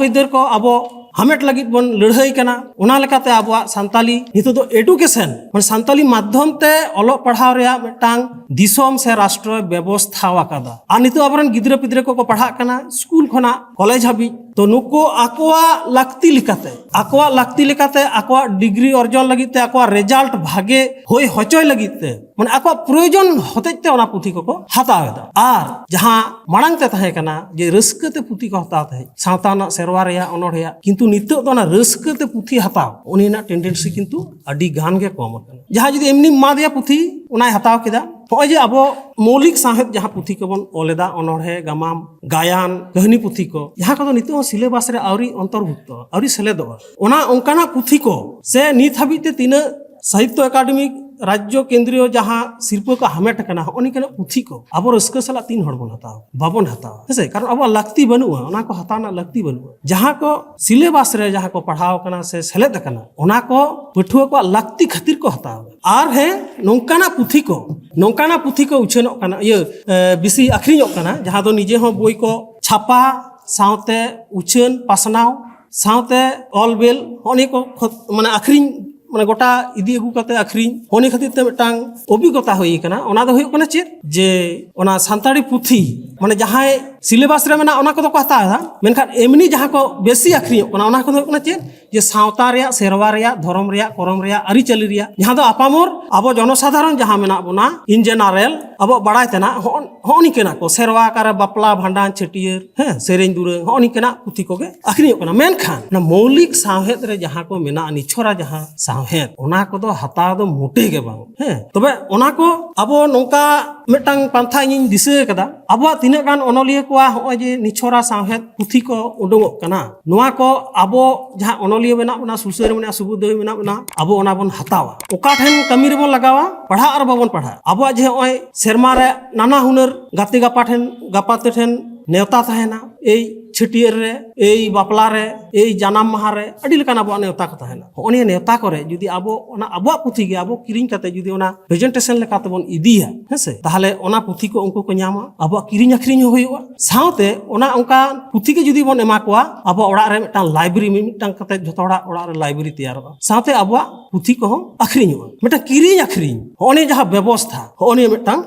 ᱟᱹᱭᱫᱟᱹᱨ ᱠᱚ ᱟᱵᱚ ᱦᱟᱢᱮᱴ ᱞᱟᱹᱜᱤᱫ ᱵᱚᱱ ᱞᱟᱹᱲᱦᱟᱹᱭ ᱠᱟᱱᱟ᱾ ᱚᱱᱟ ᱞᱮᱠᱟᱛᱮ ᱟᱵᱚᱣᱟᱜ ᱥᱟᱱᱛᱟᱞᱤ ᱱᱤᱛᱚᱜ ᱫᱚ ᱮᱰᱩᱠᱮᱥᱚᱱ, ᱢᱟᱱᱮ ᱥᱟᱱᱛᱟᱞᱤ ᱢᱟᱫᱽᱫᱷᱚᱢ ᱛᱮ ᱚᱞᱚᱜ ᱯᱟᱲᱦᱟᱣ ᱨᱮᱭᱟᱜ ᱢᱤᱫᱴᱟᱝ ᱫᱤᱥᱚᱢ ᱥᱮ ᱨᱟᱥᱴᱨᱚᱭ ᱵᱮᱵᱚᱥᱛᱷᱟ ᱟᱠᱟᱫᱟ᱾ ᱟᱨ ᱱᱤᱛᱚᱜ ᱟᱵᱚᱨᱮᱱ ᱜᱤᱫᱽᱨᱟᱹ ᱯᱤᱫᱽᱨᱟᱹ ᱠᱚᱠᱚ ᱯᱟᱲᱦᱟᱜ ᱠᱟᱱᱟ ᱥᱠᱩᱞ ᱠᱷᱚᱱᱟᱜ ᱠᱚᱞᱮᱡᱽ ᱦᱟᱹᱵᱤᱡ᱾ ᱛᱚ, ᱱᱩᱠᱩ ᱟᱠᱚᱣᱟᱜ ᱞᱟᱹᱠᱛᱤ ᱞᱮᱠᱟᱛᱮ, ᱟᱠᱚᱣᱟᱜ ᱞᱟᱹᱠᱛᱤ ᱞᱮᱠᱟᱛᱮ ᱟᱠᱚᱣᱟᱜ ᱰᱤᱜᱽᱨᱤ ᱚᱨᱡᱚᱱ ᱞᱟᱹᱜᱤᱫ ᱛᱮ, ᱟᱠᱚᱣᱟᱜ ᱨᱮᱡᱟᱞᱴ ᱵᱷᱟᱜᱮ ᱦᱩᱭ ᱦᱚᱪᱚᱭ ᱞᱟᱹᱜᱤᱫ ᱛᱮ, ᱢᱟᱱᱮ ᱟᱠᱚᱣᱟᱜ ᱯᱨᱚᱭᱳᱡᱚᱱ ᱦᱚᱛᱮᱡ ᱛᱮ ᱚᱱᱟ ᱯᱩᱛᱷᱤ ᱠᱚᱠᱚ ᱦᱟᱛᱟᱣ ᱮᱫᱟ᱾ ᱟᱨ ᱡᱟᱦᱟᱸ ᱢᱟᱲᱟᱝ ᱛᱮ ᱛᱟᱦᱮᱸ ᱠᱟᱱᱟ ᱡᱮ ᱨᱟᱹᱥᱠᱟᱹ ᱛᱮ ᱯᱩᱛᱷᱤ ᱠᱚ ᱦᱟᱛᱟᱣ ᱛᱟᱦᱮᱸᱫ, ᱥᱟᱶᱛᱟ ᱨᱮᱱᱟᱜ, ᱥᱮᱨᱣᱟ ᱨᱮᱭᱟᱜ, ᱚᱱᱚᱬᱦᱮᱭᱟᱜ, ᱠᱤᱱᱛᱩ ᱱᱤᱛᱚᱜ ᱫᱚ ᱚᱱᱟ ᱨᱟᱹᱥᱠᱟᱹ ᱛᱮ ᱯᱩᱛᱷᱤ ᱦᱟᱛᱟᱣ, ᱩᱱᱤ ᱨᱮᱱᱟᱜ ᱴᱮᱱᱰᱮᱱᱥᱤ ᱠᱤᱱᱛᱩ ᱟᱹᱰᱤ ᱜᱟᱱ ᱜᱮ ᱠᱚᱢ ᱟᱠᱟᱱᱟ᱾ ᱡᱟᱦᱟᱸᱭ ᱡᱩᱫᱤ ᱮᱢᱱᱤᱢ ᱮᱢᱟ ᱫᱮᱭᱟ ᱯᱩᱛᱷᱤ, ᱚᱱᱟᱭ ᱦᱟᱛᱟᱣ ᱠᱮᱫᱟ, ᱱᱚᱜᱼᱚᱭ ᱡᱮ ᱟᱵᱚ ᱢᱳᱣᱞᱤᱠ ᱥᱟᱶᱦᱮᱫ ᱡᱟᱦᱟᱸ ᱯᱩᱛᱷᱤ ᱠᱚᱵᱚᱱ ᱚᱞ ᱮᱫᱟ, ᱚᱱᱚᱬᱦᱮ, ᱜᱟᱢᱟᱢ, ᱜᱟᱭᱟᱱ, ᱠᱟᱹᱦᱱᱤ ᱯᱩᱛᱷᱤ ᱠᱚ, ᱡᱟᱦᱟᱸ ᱠᱚᱫᱚ ᱱᱤᱛᱚᱜ ᱦᱚᱸ ᱥᱤᱞᱮᱵᱟᱥ ᱨᱮ ᱟᱹᱣᱨᱤ ᱚᱱᱛᱚᱨᱵᱷᱩᱠᱛᱚ, ᱟᱹᱣᱨᱤ ᱥᱮᱞᱮᱫᱚᱜᱼᱟ, ᱚᱱᱟ ᱚᱱᱠᱟᱱᱟᱜ ᱯᱩᱛᱷᱤ ᱠᱚ ᱥᱮ ᱱᱤᱛ ᱦᱟᱹᱵᱤᱡ ᱛᱮ ᱛᱤᱱᱟᱹᱜ ᱥᱟᱦᱤᱛᱛᱚ ᱮᱠᱟᱰᱮᱢᱤ ᱨᱟᱡᱽᱡᱚ ᱠᱮᱱᱫᱨᱤᱭᱚ ᱡᱟᱦᱟᱸ ᱥᱤᱨᱯᱟᱹ ᱠᱚ ᱦᱟᱢᱮᱴ ᱟᱠᱟᱱᱟ, ᱦᱚᱸᱜᱼᱚ ᱱᱤᱝᱠᱟᱱᱟᱜ ᱯᱩᱛᱷᱤ ᱠᱚ ᱟᱵᱚ ᱨᱟᱹᱥᱠᱟᱹ ᱥᱟᱞᱟᱜ ᱛᱤᱱ ᱦᱚᱲ ᱵᱚᱱ ᱦᱟᱛᱟᱣᱟ? ᱵᱟᱵᱚᱱ ᱦᱟᱛᱟᱣᱟ, ᱦᱮᱸᱥᱮ? ᱠᱟᱨᱚᱱ ᱟᱵᱚᱣᱟᱜ ᱞᱟᱹᱠᱛᱤ ᱵᱟᱹᱱᱩᱜᱼᱟ, ᱚᱱᱟ ᱠᱚ ᱦᱟᱛᱟᱣ ᱨᱮᱱᱟᱜ ᱞᱟᱹᱠᱛᱤ ᱵᱟᱹᱱᱩᱜᱼᱟ᱾ ᱡᱟᱦᱟᱸ ᱠᱚ ᱥᱤᱞᱮᱵᱟᱥ ᱨᱮ ᱡᱟᱦᱟᱸ ᱠᱚ ᱯᱟᱲᱦᱟᱣ ᱟᱠᱟᱱᱟ ᱥᱮ ᱥᱮᱞᱮᱫ ᱟᱠᱟᱱᱟ, ᱚᱱᱟ ᱠᱚ ᱯᱟᱹᱴᱷᱩᱣᱟᱹ ᱠᱚᱣᱟᱜ ᱞᱟᱹᱠᱛᱤ ᱠᱷᱟᱹᱛᱤᱨ ᱠᱚ ᱦᱟᱛᱟᱣᱟ᱾ ᱟᱨ ᱦᱮᱸ, ᱱᱚᱝᱠᱟᱱᱟᱜ ᱯᱩᱛᱷᱤ ᱠᱚ, ᱱᱚᱝᱠᱟᱱᱟᱜ ᱯᱩᱛᱷᱤ ᱠᱚ ᱩᱪᱷᱟᱹᱱᱚᱜ ᱠᱟᱱᱟ, ᱤᱭᱟᱹ, ᱮ, ᱵᱮᱥᱤ ᱟᱠᱷᱨᱤᱧᱚᱜ ᱠᱟᱱᱟ, ᱡᱟᱦᱟᱸ ᱫᱚ ᱱᱤᱡᱮ ᱦᱚᱸ ᱵᱳᱭ ᱠᱚ ᱪᱷᱟᱯᱟ, ᱥᱟᱶᱛᱮ ᱩᱪᱷᱟᱹᱱ, ᱯᱟᱥᱱᱟᱣ, ᱥᱟᱶᱛᱮ ᱚᱞ ᱵᱮᱞ, ᱦᱚᱸᱜᱼᱚ ᱱᱤᱭᱟᱹ ᱠᱚ ᱠᱷᱚᱛ-, ᱢᱟᱱᱮ ᱟᱠᱷᱨᱤᱧ, ᱢᱟᱱᱮ ᱜᱚᱴᱟ ᱤᱫᱤ ᱟᱹᱜᱩ ᱠᱟᱛᱮ ᱟᱠᱷᱨᱤᱧ, ᱦᱚᱸᱜᱼᱚ ᱱᱤᱭᱟᱹ ᱠᱷᱟᱹᱛᱤᱨ ᱛᱮ ᱢᱤᱫᱴᱟᱝ ᱚᱵᱷᱤᱜᱽᱜᱚᱛᱟ ᱦᱩᱭ ᱟᱠᱟᱱᱟ᱾ ᱚᱱᱟ ᱫᱚ ᱦᱩᱭᱩᱜ ᱠᱟᱱᱟ ᱪᱮᱫ? ᱡᱮ ᱚᱱᱟ ᱥᱟᱱᱛᱟᱲᱤ ᱯᱩᱛᱷᱤ, ᱢᱟᱱᱮ ᱡᱟᱦᱟᱸᱭ ᱥᱤᱞᱮᱵᱟᱥ ᱨᱮ ᱢᱮᱱᱟᱜ, ᱚᱱᱟ ᱠᱚᱫᱚ ᱠᱚ ᱦᱟᱛᱟᱣ ᱮᱫᱟ, ᱢᱮᱱᱠᱷᱟᱱ ᱮᱢᱱᱤ ᱡᱟᱦᱟᱸ ᱠᱚ ᱵᱮᱥᱤ ᱟᱠᱷᱨᱤᱧᱚᱜ ᱠᱟᱱᱟ, ᱚᱱᱟ ᱠᱚᱫᱚ ᱦᱩᱭᱩᱜ ᱠᱟᱱᱟ ᱪᱮᱫ? ᱡᱮ ᱥᱟᱶᱛᱟ ᱨᱮᱭᱟᱜ, ᱥᱮᱨᱣᱟ ᱨᱮᱭᱟᱜ, ᱫᱷᱚᱨᱚᱢ ᱨᱮᱭᱟᱜ, ᱠᱚᱨᱚᱢ ᱨᱮᱭᱟᱜ, ᱟᱹᱨᱤᱪᱟᱹᱞᱤ ᱨᱮᱭᱟᱜ, ᱡᱟᱦᱟᱸ ᱫᱚ ᱟᱯᱟᱢᱚᱨ ᱟᱵᱚ ᱡᱚᱱᱚᱥᱟᱫᱷᱟᱨᱚᱱ ᱡᱟᱦᱟᱸ ᱢᱮᱱᱟᱜ ᱵᱚᱱᱟ, in general, ᱟᱵᱚᱣᱟᱜ ᱵᱟᱲᱟᱭ ᱛᱮᱱᱟᱜ, ᱦᱚᱸᱜᱼᱚ, ᱦᱚᱸᱜᱼᱚ ᱱᱤᱝᱠᱟᱹᱱᱟᱜ ᱠᱚ, ᱥᱮᱨᱣᱟ ᱚᱠᱟᱨᱮ ᱵᱟᱯᱞᱟ, ᱵᱷᱟᱸᱰᱟᱱ, ᱪᱷᱟᱹᱴᱭᱟᱹᱨ, ᱦᱮᱸ, ᱥᱮᱨᱮᱧ ᱫᱩᱨᱟᱹᱝ, ᱦᱚᱸᱜᱼᱚ ᱱᱤᱝᱠᱟᱹᱱᱟᱜ ᱯᱩᱛᱷᱤ ᱠᱚᱜᱮ ᱟᱠᱷᱨᱤᱧᱚᱜ ᱠᱟᱱᱟ᱾ ᱢᱮᱱᱠᱷᱟᱱ ᱚᱱᱟ ᱢᱳᱣᱞᱤᱠ ᱥᱟᱶᱦᱮᱫ ᱨᱮ ᱡᱟᱦᱟᱸ ᱠᱚ ᱢᱮᱱᱟᱜᱼᱟ, ᱱᱤᱪᱷᱚᱨᱟ ᱡᱟᱦᱟᱸ ᱥᱟᱶᱦᱮᱫ, ᱚᱱᱟ ᱠᱚᱫᱚ ᱦᱟᱛᱟᱣ ᱫᱚ ᱢᱚᱴᱮ ᱜᱮ ᱵᱟᱝ᱾ ᱦᱮᱸ, ᱛᱚᱵᱮ ᱚᱱᱟ ᱠᱚ ᱟᱵᱚ ᱱᱚᱝᱠᱟ ᱢᱤᱫᱴᱟᱝ ᱯᱟᱱᱛᱷᱟ ᱤᱧᱤᱧ ᱫᱤᱥᱟᱹ ᱟᱠᱟᱫᱟ, ᱟᱵᱚᱣᱟᱜ ᱛᱤᱱᱟᱹᱜ ᱜᱟᱱ ᱚᱱᱚᱞᱤᱭᱟᱹ ᱠᱚᱣᱟᱜ ᱦᱚᱸᱜᱼᱚᱭ ᱡᱮ ᱱᱤᱪᱷᱚᱨᱟ ᱥᱟᱶᱦᱮᱫ ᱯᱩᱛᱷᱤ ᱠᱚ ᱩᱰᱩᱝᱚᱜ ᱠᱟᱱᱟ, ᱱᱚᱣᱟ ᱠᱚ ᱟᱵᱚ ᱡᱟᱦᱟᱸ ᱚᱱᱚᱞᱤᱭᱟᱹ ᱢᱮᱱᱟᱜ ᱵᱚᱱᱟ, ᱥᱩᱥᱟᱹᱨ ᱢᱮᱱᱟᱜ, ᱥᱩᱵᱩᱫᱷ ᱫᱟᱹᱭ ᱢᱮᱱᱟᱜ ᱵᱚᱱᱟ, ᱟᱵᱚ ᱚᱱᱟ ᱵᱚᱱ ᱦᱟᱛᱟᱣᱟ᱾ ᱚᱠᱟ ᱴᱷᱮᱱ ᱠᱟᱹᱢᱤ ᱨᱮᱵᱚᱱ ᱞᱟᱜᱟᱣᱟ, ᱯᱟᱲᱦᱟᱜ ᱟᱨ ᱵᱟᱵᱚᱱ ᱯᱟᱲᱦᱟᱜ, ᱟᱵᱚᱣᱟᱜ ᱡᱮ ᱱᱚᱜᱼᱚᱭ ᱥᱮᱨᱢᱟ ᱨᱮ ᱱᱟᱱᱟ ᱦᱩᱱᱟᱹᱨ ᱜᱟᱛᱮ ᱜᱟᱯᱟ ᱴᱷᱮᱱ, ᱜᱟᱯᱟᱛᱮ ᱴᱷᱮᱱ ᱱᱮᱣᱛᱟ ᱛᱟᱦᱮᱱᱟ, ᱮᱭ ᱪᱷᱟᱹᱴᱭᱟᱹᱨ ᱨᱮ, ᱮᱭ ᱵᱟᱯᱞᱟ ᱨᱮ, ᱮᱭ ᱡᱟᱱᱟᱢ ᱢᱟᱦᱟ ᱨᱮ, ᱟᱹᱰᱤ ᱞᱮᱠᱟᱱ ᱟᱵᱚᱣᱟᱜ ᱱᱮᱣᱛᱟ ᱠᱚ ᱛᱟᱦᱮᱱᱟ᱾ ᱦᱚᱸᱜᱼᱚ ᱱᱤᱭᱟᱹ ᱱᱮᱣᱛᱟ ᱠᱚᱨᱮ ᱡᱩᱫᱤ ᱟᱵᱚ ᱚᱱᱟ ᱟᱵᱚᱣᱟᱜ ᱯᱩᱛᱷᱤ ᱜᱮ ᱟᱵᱚ ᱠᱤᱨᱤᱧ ᱠᱟᱛᱮ ᱡᱩᱫᱤ ᱚᱱᱟ ᱯᱨᱮᱡᱮᱱᱴᱮᱥᱚᱱ ᱞᱮᱠᱟ ᱛᱮᱵᱚᱱ ᱤᱫᱤᱭᱟ, ᱦᱮᱸ ᱥᱮ, ᱛᱟᱦᱚᱞᱮ ᱚᱱᱟ ᱯᱩᱛᱷᱤ ᱠᱚ ᱩᱱᱠᱩ ᱠᱚ ᱧᱟᱢᱟ, ᱟᱵᱚᱣᱟᱜ ᱠᱤᱨᱤᱧ ᱟᱹᱠᱷᱨᱤᱧ ᱦᱚᱸ ᱦᱩᱭᱩᱜᱼᱟ, ᱥᱟᱶᱛᱮ ᱚᱱᱟ ᱚᱱᱠᱟᱱ ᱯᱩᱛᱷᱤ ᱜᱮ ᱡᱩᱫᱤ ᱵᱚᱱ ᱮᱢᱟ ᱠᱚᱣᱟ, ᱟᱵᱚᱣᱟᱜ ᱚᱲᱟᱜ ᱨᱮ ᱢᱤᱫᱴᱟᱝ ᱞᱟᱭᱵᱨᱮᱨᱤ, ᱢᱤᱫ ᱢᱤᱫᱴᱟᱝ ᱠᱟᱛᱮ ᱡᱷᱚᱛᱚ ᱦᱚᱲᱟᱜ ᱚᱲᱟᱜ ᱨᱮ ᱞᱟᱭᱵᱨᱮᱨᱤ ᱛᱮᱭᱟᱨᱚᱜᱼᱟ, ᱥᱟᱶᱛᱮ ᱟᱵᱚᱣᱟᱜ ᱯᱩᱛᱷᱤ ᱠᱚᱦᱚᱸ ᱟᱹᱠᱷᱨᱤᱧᱚᱜᱼᱟ᱾ ᱢᱤᱫᱴᱟᱝ ᱠᱤᱨᱤᱧ ᱟᱹᱠᱷᱨᱤᱧ, ᱦᱚᱸᱜᱼᱚ ᱱᱤᱭᱟᱹ ᱡᱟᱦᱟᱸ ᱵᱮᱵᱚᱥᱛᱷᱟ, ᱦᱚᱸᱜᱼᱚ ᱱᱤᱭᱟᱹ ᱢᱤᱫᱴᱟᱝ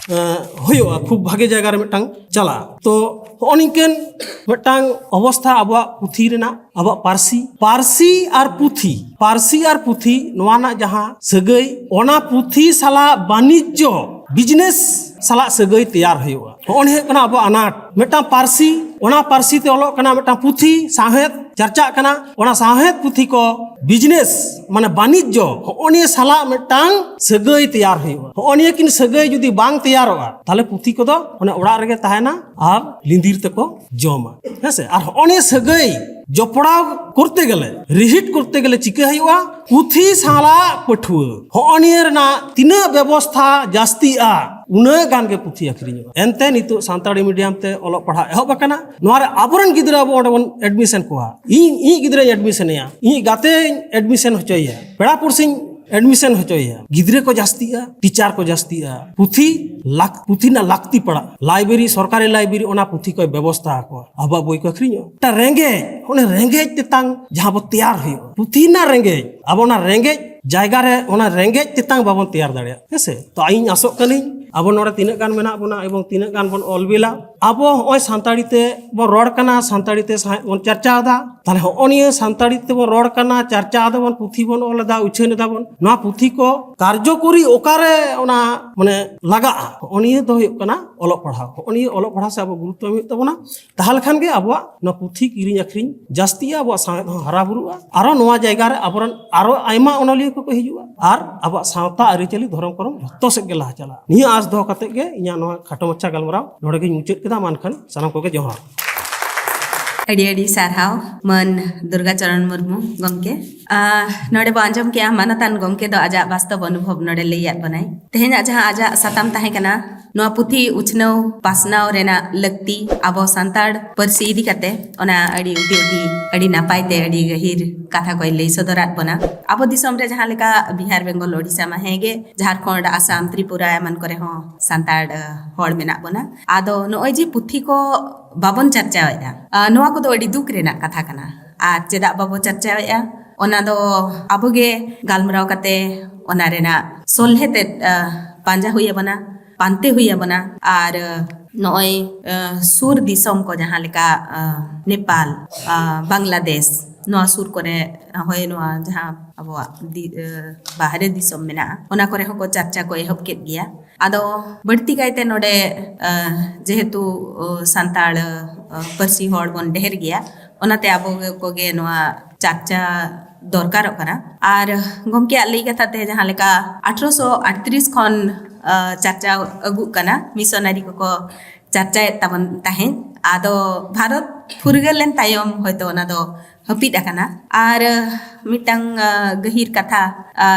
ᱮᱸ, ᱦᱩᱭᱩᱜᱼᱟ, ᱠᱷᱩᱵ ᱵᱷᱟᱜᱮ ᱡᱟᱭᱜᱟ ᱨᱮ ᱢᱤᱫᱴᱟᱝ ᱪᱟᱞᱟᱜᱼᱟ᱾ ᱛᱚ ᱦᱚᱸᱜᱼᱚ ᱱᱤᱝᱠᱟᱹᱱ ᱢᱤᱫᱴᱟᱝ ᱚᱵᱚᱥᱛᱷᱟ ᱟᱵᱚᱣᱟᱜ ᱯᱩᱛᱷᱤ ᱨᱮᱱᱟᱜ, ᱟᱵᱚᱣᱟᱜ ᱯᱟᱹᱨᱥᱤ, ᱯᱟᱹᱨᱥᱤ ᱟᱨ ᱯᱩᱛᱷᱤ, ᱯᱟᱹᱨᱥᱤ ᱟᱨ ᱯᱩᱛᱷᱤ ᱱᱚᱣᱟ ᱨᱮᱱᱟᱜ ᱡᱟᱦᱟᱸ ᱥᱟᱹᱜᱟᱹᱭ, ᱚᱱᱟ ᱯᱩᱛᱷᱤ ᱥᱟᱞᱟᱜ ᱵᱟᱱᱤᱡᱽᱡᱚ, ᱵᱤᱡᱽᱱᱮᱥ ᱥᱟᱞᱟᱜ ᱥᱟᱹᱜᱟᱹᱭ ᱛᱮᱭᱟᱨ ᱦᱩᱭᱩᱜᱼᱟ᱾ ᱦᱚᱸᱜᱼᱚ ᱱᱤᱭᱟᱹ ᱦᱩᱭᱩᱜ ᱠᱟᱱᱟ ᱟᱵᱚᱣᱟᱜ ᱟᱱᱟᱴ᱾ ᱢᱤᱫᱴᱟᱝ ᱯᱟᱹᱨᱥᱤ, ᱚᱱᱟ ᱯᱟᱹᱨᱥᱤ ᱛᱮ ᱚᱞᱚᱜ ᱠᱟᱱᱟ ᱢᱤᱫᱴᱟᱝ ᱯᱩᱛᱷᱤ, ᱥᱟᱶᱦᱮᱫ ᱪᱟᱨᱪᱟᱜ ᱠᱟᱱᱟ, ᱚᱱᱟ ᱥᱟᱶᱦᱮᱫ ᱯᱩᱛᱷᱤ ᱠᱚ ᱵᱤᱡᱽᱱᱮᱥ, ᱢᱟᱱᱮ ᱵᱟᱱᱤᱡᱽᱡᱚ, ᱦᱚᱸᱜᱼᱚ ᱱᱤᱭᱟᱹ ᱥᱟᱞᱟᱜ ᱢᱤᱫᱴᱟᱝ ᱥᱟᱹᱜᱟᱹᱭ ᱛᱮᱭᱟᱨ ᱦᱩᱭᱩᱜᱼᱟ᱾ ᱦᱚᱸᱜᱼᱚ ᱱᱤᱭᱟᱹ ᱠᱤᱱ ᱥᱟᱹᱜᱟᱹᱭ ᱡᱩᱫᱤ ᱵᱟᱝ ᱛᱮᱭᱟᱨᱚᱜᱼᱟ, ᱛᱟᱦᱞᱮ ᱯᱩᱛᱷᱤ ᱠᱚᱫᱚ ᱚᱱᱮ ᱚᱲᱟᱜ ᱨᱮᱜᱮ ᱛᱟᱦᱮᱱᱟ ᱟᱨ ᱞᱤᱸᱫᱤᱨ ᱛᱮᱠᱚ ᱡᱚᱢᱟ, ᱦᱮᱸ ᱥᱮ? ᱟᱨ ᱦᱚᱸᱜᱼᱚ ᱱᱤᱭᱟᱹ ᱥᱟᱹᱜᱟᱹᱭ ᱡᱚᱯᱲᱟᱣ ᱠᱚᱨᱛᱮ ᱜᱮᱞᱮ, ᱨᱤᱦᱤᱴ ᱠᱚᱨᱛᱮ ᱜᱮᱞᱮ ᱪᱤᱠᱟᱹ ᱦᱩᱭᱩᱜᱼᱟ? ᱯᱩᱛᱷᱤ ᱥᱟᱞᱟᱜ ᱯᱟᱹᱴᱷᱩᱣᱟᱹ, ᱦᱚᱸᱜᱼᱚ ᱱᱤᱭᱟᱹ ᱨᱮᱱᱟᱜ ᱛᱤᱱᱟᱹᱜ ᱵᱮᱵᱚᱥᱛᱷᱟ ᱡᱟᱹᱥᱛᱤᱜᱼᱟ, ᱩᱱᱟᱹᱜ ᱜᱟᱱ ᱜᱮ ᱯᱩᱛᱷᱤ ᱟᱹᱠᱷᱨᱤᱧᱚᱜᱼᱟ᱾ ᱮᱱᱛᱮ ᱱᱤᱛᱚᱜ ᱥᱟᱱᱛᱟᱲᱤ ᱢᱤᱰᱤᱭᱟᱢ ᱛᱮ ᱚᱞᱚᱜ ᱯᱟᱲᱦᱟᱜ ᱮᱦᱚᱵ ᱟᱠᱟᱱᱟ, ᱱᱚᱣᱟ ᱨᱮ ᱟᱵᱚᱨᱮᱱ ᱜᱤᱫᱽᱨᱟᱹ ᱟᱵᱚ ᱚᱸᱰᱮ ᱵᱚᱱ ᱮᱰᱢᱤᱥᱚᱱ ᱠᱚᱣᱟ᱾ ᱤᱧ, ᱤᱧᱤᱡ ᱜᱤᱫᱽᱨᱟᱹᱧ ᱮᱰᱢᱤᱥᱚᱱᱮᱭᱟ, ᱤᱧᱤᱡ ᱜᱟᱛᱮᱧ ᱮᱰᱢᱤᱥᱚᱱ ᱦᱚᱪᱚᱭᱮᱭᱟ, ᱯᱮᱲᱟ ᱯᱩᱲᱥᱤᱧ ᱮᱰᱢᱤᱥᱚᱱ ᱦᱚᱪᱚᱭᱮᱭᱟ, ᱜᱤᱫᱽᱨᱟᱹ ᱠᱚ ᱡᱟᱹᱥᱛᱤᱜᱼᱟ, ᱴᱤᱪᱟᱨ ᱠᱚ ᱡᱟᱹᱥᱛᱤᱜᱼᱟ, ᱯᱩᱛᱷᱤ ᱞᱟᱠ-, ᱯᱩᱛᱷᱤ ᱨᱮᱱᱟᱜ ᱞᱟᱹᱠᱛᱤ ᱯᱟᱲᱟᱜᱼᱟ, ᱞᱟᱭᱵᱨᱮᱨᱤ, ᱥᱚᱨᱠᱟᱨᱤ ᱞᱟᱭᱵᱨᱮᱨᱤ ᱚᱱᱟ ᱯᱩᱛᱷᱤ ᱠᱚᱭ ᱵᱮᱵᱚᱥᱛᱷᱟ ᱟᱠᱚᱣᱟ, ᱟᱵᱚᱣᱟᱜ ᱵᱳᱭ ᱠᱚ ᱟᱹᱠᱷᱨᱤᱧᱚᱜᱼᱟ᱾ ᱢᱤᱫᱴᱟᱝ ᱨᱮᱸᱜᱮᱡ, ᱚᱱᱮ ᱨᱮᱸᱜᱮᱡ ᱛᱮᱛᱟᱝ ᱡᱟᱦᱟᱸ ᱵᱚ ᱛᱮᱭᱟᱨ ᱦᱩᱭᱩᱜᱼᱟ, ᱯᱩᱛᱷᱤ ᱨᱮᱱᱟᱜ ᱨᱮᱸᱜᱮᱡ, ᱟᱵᱚ ᱚᱱᱟ ᱨᱮᱸᱜᱮᱡ ᱡᱟᱭᱜᱟ ᱨᱮ ᱚᱱᱟ ᱨᱮᱸᱜᱮᱡ ᱛᱮᱛᱟᱝ ᱵᱟᱵᱚᱱ ᱛᱮᱭᱟᱨ ᱫᱟᱲᱮᱭᱟᱜᱼᱟ, ᱦᱮᱸ ᱥᱮ? ᱛᱚ ᱤᱧ ᱟᱥᱚᱜ ᱠᱟᱹᱱᱟᱹᱧ ᱟᱵᱚ ᱱᱚᱰᱮ ᱛᱤᱱᱟᱹᱜ ᱜᱟᱱ ᱢᱮᱱᱟᱜ ᱵᱚᱱᱟ ᱮᱵᱚᱝ ᱛᱤᱱᱟᱹᱜ ᱜᱟᱱ ᱵᱚᱱ ᱚᱞ ᱵᱤᱞᱟ, ᱟᱵᱚ ᱦᱚᱸᱜᱼᱚᱭ ᱥᱟᱱᱛᱟᱲᱤ ᱛᱮ ᱵᱚᱱ ᱨᱚᱲ ᱠᱟᱱᱟ, ᱥᱟᱱᱛᱟᱲᱤ ᱛᱮ ᱥᱟᱶᱦᱮᱫ ᱵᱚᱱ ᱪᱟᱨᱪᱟᱣ ᱮᱫᱟ, ᱛᱟᱦᱞᱮ ᱦᱚᱸᱜᱼᱚ ᱱᱤᱭᱟᱹ ᱥᱟᱱᱛᱟᱲᱤ ᱛᱮᱵᱚᱱ ᱨᱚᱲ ᱠᱟᱱᱟ, ᱪᱟᱨᱪᱟᱣ ᱫᱟᱵᱚᱱ, ᱯᱩᱛᱷᱤ ᱵᱚᱱ ᱚᱞ ᱮᱫᱟ, ᱩᱪᱷᱟᱹᱱ ᱮᱫᱟ ᱵᱚᱱ, ᱱᱚᱣᱟ ᱯᱩᱛᱷᱤ ᱠᱚ ᱠᱟᱨᱡᱚᱠᱚᱨᱤ ᱚᱠᱟᱨᱮ ᱚᱱᱟ ᱢᱟᱱᱮ ᱞᱟᱜᱟᱜᱼᱟ, ᱦᱚᱸᱜᱼᱚ ᱱᱤᱭᱟᱹ ᱫᱚ ᱦᱩᱭᱩᱜ ᱠᱟᱱᱟ ᱚᱞᱚᱜ ᱯᱟᱲᱦᱟᱣ᱾ ᱦᱚᱸᱜᱼᱚ ᱱᱤᱭᱟᱹ ᱚᱞᱚᱜ ᱯᱟᱲᱦᱟᱣ ᱥᱮ ᱟᱵᱚ ᱜᱩᱨᱩᱛᱛᱚ ᱮᱢ ᱦᱩᱭᱩᱜ ᱛᱟᱵᱚᱱᱟ᱾ ᱛᱟᱦᱚᱞᱮ ᱠᱷᱟᱱ ᱜᱮ ᱟᱵᱚᱣᱟᱜ ᱱᱚᱣᱟ ᱯᱩᱛᱷᱤ ᱠᱤᱨᱤᱧ ᱟᱹᱠᱷᱨᱤᱧ ᱡᱟᱹᱥᱛᱤᱜᱼᱟ, ᱟᱵᱚᱣᱟᱜ ᱥᱟᱶᱦᱮᱫ ᱦᱚᱸ ᱦᱟᱨᱟ ᱵᱩᱨᱩᱜᱼᱟ, ᱟᱨᱚ ᱱᱚᱣᱟ ᱡᱟᱭᱜᱟ ᱨᱮ ᱟᱵᱚᱨᱮᱱ ᱟᱨᱚ ᱟᱭᱢᱟ ᱚᱱᱚᱞᱤᱭᱟᱹ ᱠᱚᱠᱚ ᱦᱤᱡᱩᱜᱼᱟ, ᱟᱨ ᱟᱵᱚᱣᱟᱜ ᱥᱟᱶᱛᱟ, ᱟᱹᱨᱤᱪᱟᱹᱞᱤ, ᱫᱷᱚᱨᱚᱢ, ᱠᱚᱨᱚᱢ ᱡᱷᱚᱛᱚ ᱥᱮᱫ ᱜᱮ ᱞᱟᱦᱟ ᱪᱟᱞᱟᱜᱼᱟ᱾ ᱱᱤᱭᱟᱹ ᱟᱸᱥ ᱫᱚᱦᱚ ᱠᱟᱛᱮ ᱜᱮ ᱤᱧᱟᱹᱜ ᱱᱚᱣᱟ ᱠᱷᱟᱴᱚ ᱢᱟᱪᱷᱟ ᱜᱟᱞᱢᱟᱨᱟᱣ ᱱᱚᱰᱮ ᱜᱤᱧ ᱢᱩᱪᱟᱹᱫ ᱠᱮᱫᱟ᱾ ᱢᱟ ᱮᱱᱠᱷᱟᱱ ᱥᱟᱱᱟᱢ ᱠᱚᱜᱮ ᱡᱚᱦᱟᱨ᱾ ᱟᱹᱰᱤ ᱟᱹᱰᱤ ᱥᱟᱨᱦᱟᱣ ᱢᱟᱹᱱ ᱫᱩᱨᱜᱟ ᱪᱚᱨᱚᱱ ᱢᱩᱨᱢᱩ ᱜᱚᱢᱠᱮ᱾ ᱟᱨ ᱱᱚᱰᱮ ᱵᱚ ᱟᱸᱡᱚᱢ ᱠᱮᱜᱼᱟ, ᱢᱟᱱᱚᱛᱟᱱ ᱜᱚᱢᱠᱮ ᱫᱚ ᱟᱡᱟᱜ ᱵᱟᱥᱛᱚᱵ ᱚᱱᱩᱵᱷᱚᱵ ᱱᱚᱰᱮ ᱞᱟᱹᱭᱟᱫ ᱵᱚᱱᱟᱭ᱾ ᱛᱮᱦᱮᱧᱟᱜ ᱡᱟᱦᱟᱸ ᱟᱡᱟᱜ ᱥᱟᱛᱟᱢ ᱛᱟᱦᱮᱸ ᱠᱟᱱᱟ, ᱱᱚᱣᱟ ᱯᱩᱛᱷᱤ ᱩᱪᱷᱱᱟᱹᱣ ᱯᱟᱥᱱᱟᱣ ᱨᱮᱱᱟᱜ ᱞᱟᱹᱠᱛᱤ, ᱟᱵᱚ ᱥᱟᱱᱛᱟᱲ ᱯᱟᱹᱨᱥᱤ ᱤᱫᱤ ᱠᱟᱛᱮ, ᱚᱱᱟ ᱟᱹᱰᱤ ᱩᱴᱤ ᱩᱴᱤ, ᱟᱹᱰᱤ ᱱᱟᱯᱟᱭ ᱛᱮ, ᱟᱹᱰᱤ ᱜᱟᱹᱦᱤᱨ ᱠᱟᱛᱷᱟ ᱠᱚᱭ ᱞᱟᱹᱭ ᱥᱚᱫᱚᱨᱟᱫ ᱵᱚᱱᱟ᱾ ᱟᱵᱚ ᱫᱤᱥᱚᱢ ᱨᱮ ᱡᱟᱦᱟᱸ ᱞᱮᱠᱟ ᱵᱤᱦᱟᱨ, ᱵᱮᱝᱜᱚᱞ, ᱳᱰᱤᱥᱟ ᱢᱟ ᱦᱮᱸ ᱜᱮ, ᱡᱷᱟᱲᱠᱷᱚᱸᱰ, ᱟᱥᱟᱢ, ᱛᱨᱤᱯᱩᱨᱟ ᱮᱢᱟᱱ ᱠᱚᱨᱮ ᱦᱚᱸ ᱥᱟᱱᱛᱟᱲ, ᱟᱹ, ᱦᱚᱲ ᱢᱮᱱᱟᱜ ᱵᱚᱱᱟ᱾ ᱟᱫᱚ ᱱᱚᱜᱼᱚᱭ ᱡᱮ ᱯᱩᱛᱷᱤ ᱠᱚ ᱵᱟᱵᱚᱱ ᱪᱟᱨᱪᱟᱣᱮᱫᱼᱟ, ᱟᱹ, ᱱᱚᱣᱟ ᱠᱚᱫᱚ ᱟᱹᱰᱤ ᱫᱩᱠ ᱨᱮᱱᱟᱜ ᱠᱟᱛᱷᱟ ᱠᱟᱱᱟ᱾ ᱟᱨ ᱪᱮᱫᱟᱜ ᱵᱟᱵᱚ ᱪᱟᱨᱪᱟᱣᱮᱫᱼᱟ? ᱚᱱᱟ ᱫᱚ ᱟᱵᱚ ᱜᱮ ᱜᱟᱞᱢᱟᱨᱟᱣ ᱠᱟᱛᱮ ᱚᱱᱟ ᱨᱮᱱᱟᱜ ᱥᱚᱞᱦᱮ ᱛᱮᱫ, ᱟᱹ, ᱯᱟᱸᱡᱟ ᱦᱩᱭ ᱟᱵᱚᱱᱟ, ᱯᱟᱱᱛᱮ ᱦᱩᱭ ᱟᱵᱚᱱᱟ᱾ ᱟᱨ, ᱟᱹ, ᱱᱚᱜᱼᱚᱭ, ᱟᱹ, ᱥᱩᱨ ᱫᱤᱥᱚᱢ ᱠᱚ ᱡᱟᱦᱟᱸ ᱞᱮᱠᱟ, ᱟᱹ, ᱱᱮᱯᱟᱞ, ᱟᱹ, ᱵᱟᱝᱞᱟᱫᱮᱥ, ᱱᱚᱣᱟ ᱥᱩᱨ ᱠᱚᱨᱮ, ᱦᱳᱭ, ᱱᱚᱣᱟ ᱡᱟᱦᱟᱸ ᱟᱵᱚᱣᱟᱜ ᱫᱤ-, ᱟᱹ, ᱵᱟᱦᱨᱮ ᱫᱤᱥᱚᱢ ᱢᱮᱱᱟᱜᱼᱟ, ᱚᱱᱟ ᱠᱚᱨᱮ ᱦᱚᱸᱠᱚ ᱪᱟᱨᱪᱟ ᱠᱚ ᱮᱦᱚᱵ ᱠᱮᱫ ᱜᱮᱭᱟ᱾ ᱟᱫᱚ ᱵᱟᱹᱲᱛᱤ ᱠᱟᱭᱛᱮ ᱱᱚᱰᱮ, ᱟᱹ, ᱡᱮᱦᱮᱛᱩ, ᱟᱹ, ᱥᱟᱱᱛᱟᱲ, ᱟᱹ, ᱯᱟᱹᱨᱥᱤ ᱦᱚᱲ ᱵᱚᱱ ᱰᱷᱮᱨ ᱜᱮᱭᱟ, ᱚᱱᱟᱛᱮ ᱟᱵᱚ ᱠᱚᱜᱮ ᱱᱚᱣᱟ ᱪᱟᱨᱪᱟ ᱫᱚᱨᱠᱟᱨᱚᱜ ᱠᱟᱱᱟ᱾ ᱟᱨ ᱜᱚᱢᱠᱮᱭᱟᱜ ᱞᱟᱹᱭ ᱠᱟᱛᱷᱟ ᱛᱮ ᱡᱟᱦᱟᱸ ᱞᱮᱠᱟ ᱟᱴᱷᱨᱚᱥᱚ ᱟᱴᱛᱨᱤᱥ ᱠᱷᱚᱱ ᱪᱟᱨᱪᱟᱣ ᱟᱹᱜᱩᱜ ᱠᱟᱱᱟ, ᱢᱤᱥᱚᱱᱟᱨᱤ ᱠᱚᱠᱚ ᱪᱟᱨᱪᱟᱭᱮᱫ ᱛᱟᱵᱚᱱ ᱛᱟᱦᱮᱸᱫ᱾ ᱟᱫᱚ ᱵᱷᱟᱨᱚᱛ ᱯᱷᱩᱨᱜᱟᱹᱞ ᱞᱮᱱ ᱛᱟᱭᱚᱢ ᱦᱚᱭᱛᱳ ᱚᱱᱟ ᱫᱚ ᱦᱟᱹᱯᱤᱫ ᱟᱠᱟᱱᱟ᱾ ᱟᱨ ᱢᱤᱫᱴᱟᱝ ᱜᱟᱹᱦᱤᱨ ᱠᱟᱛᱷᱟ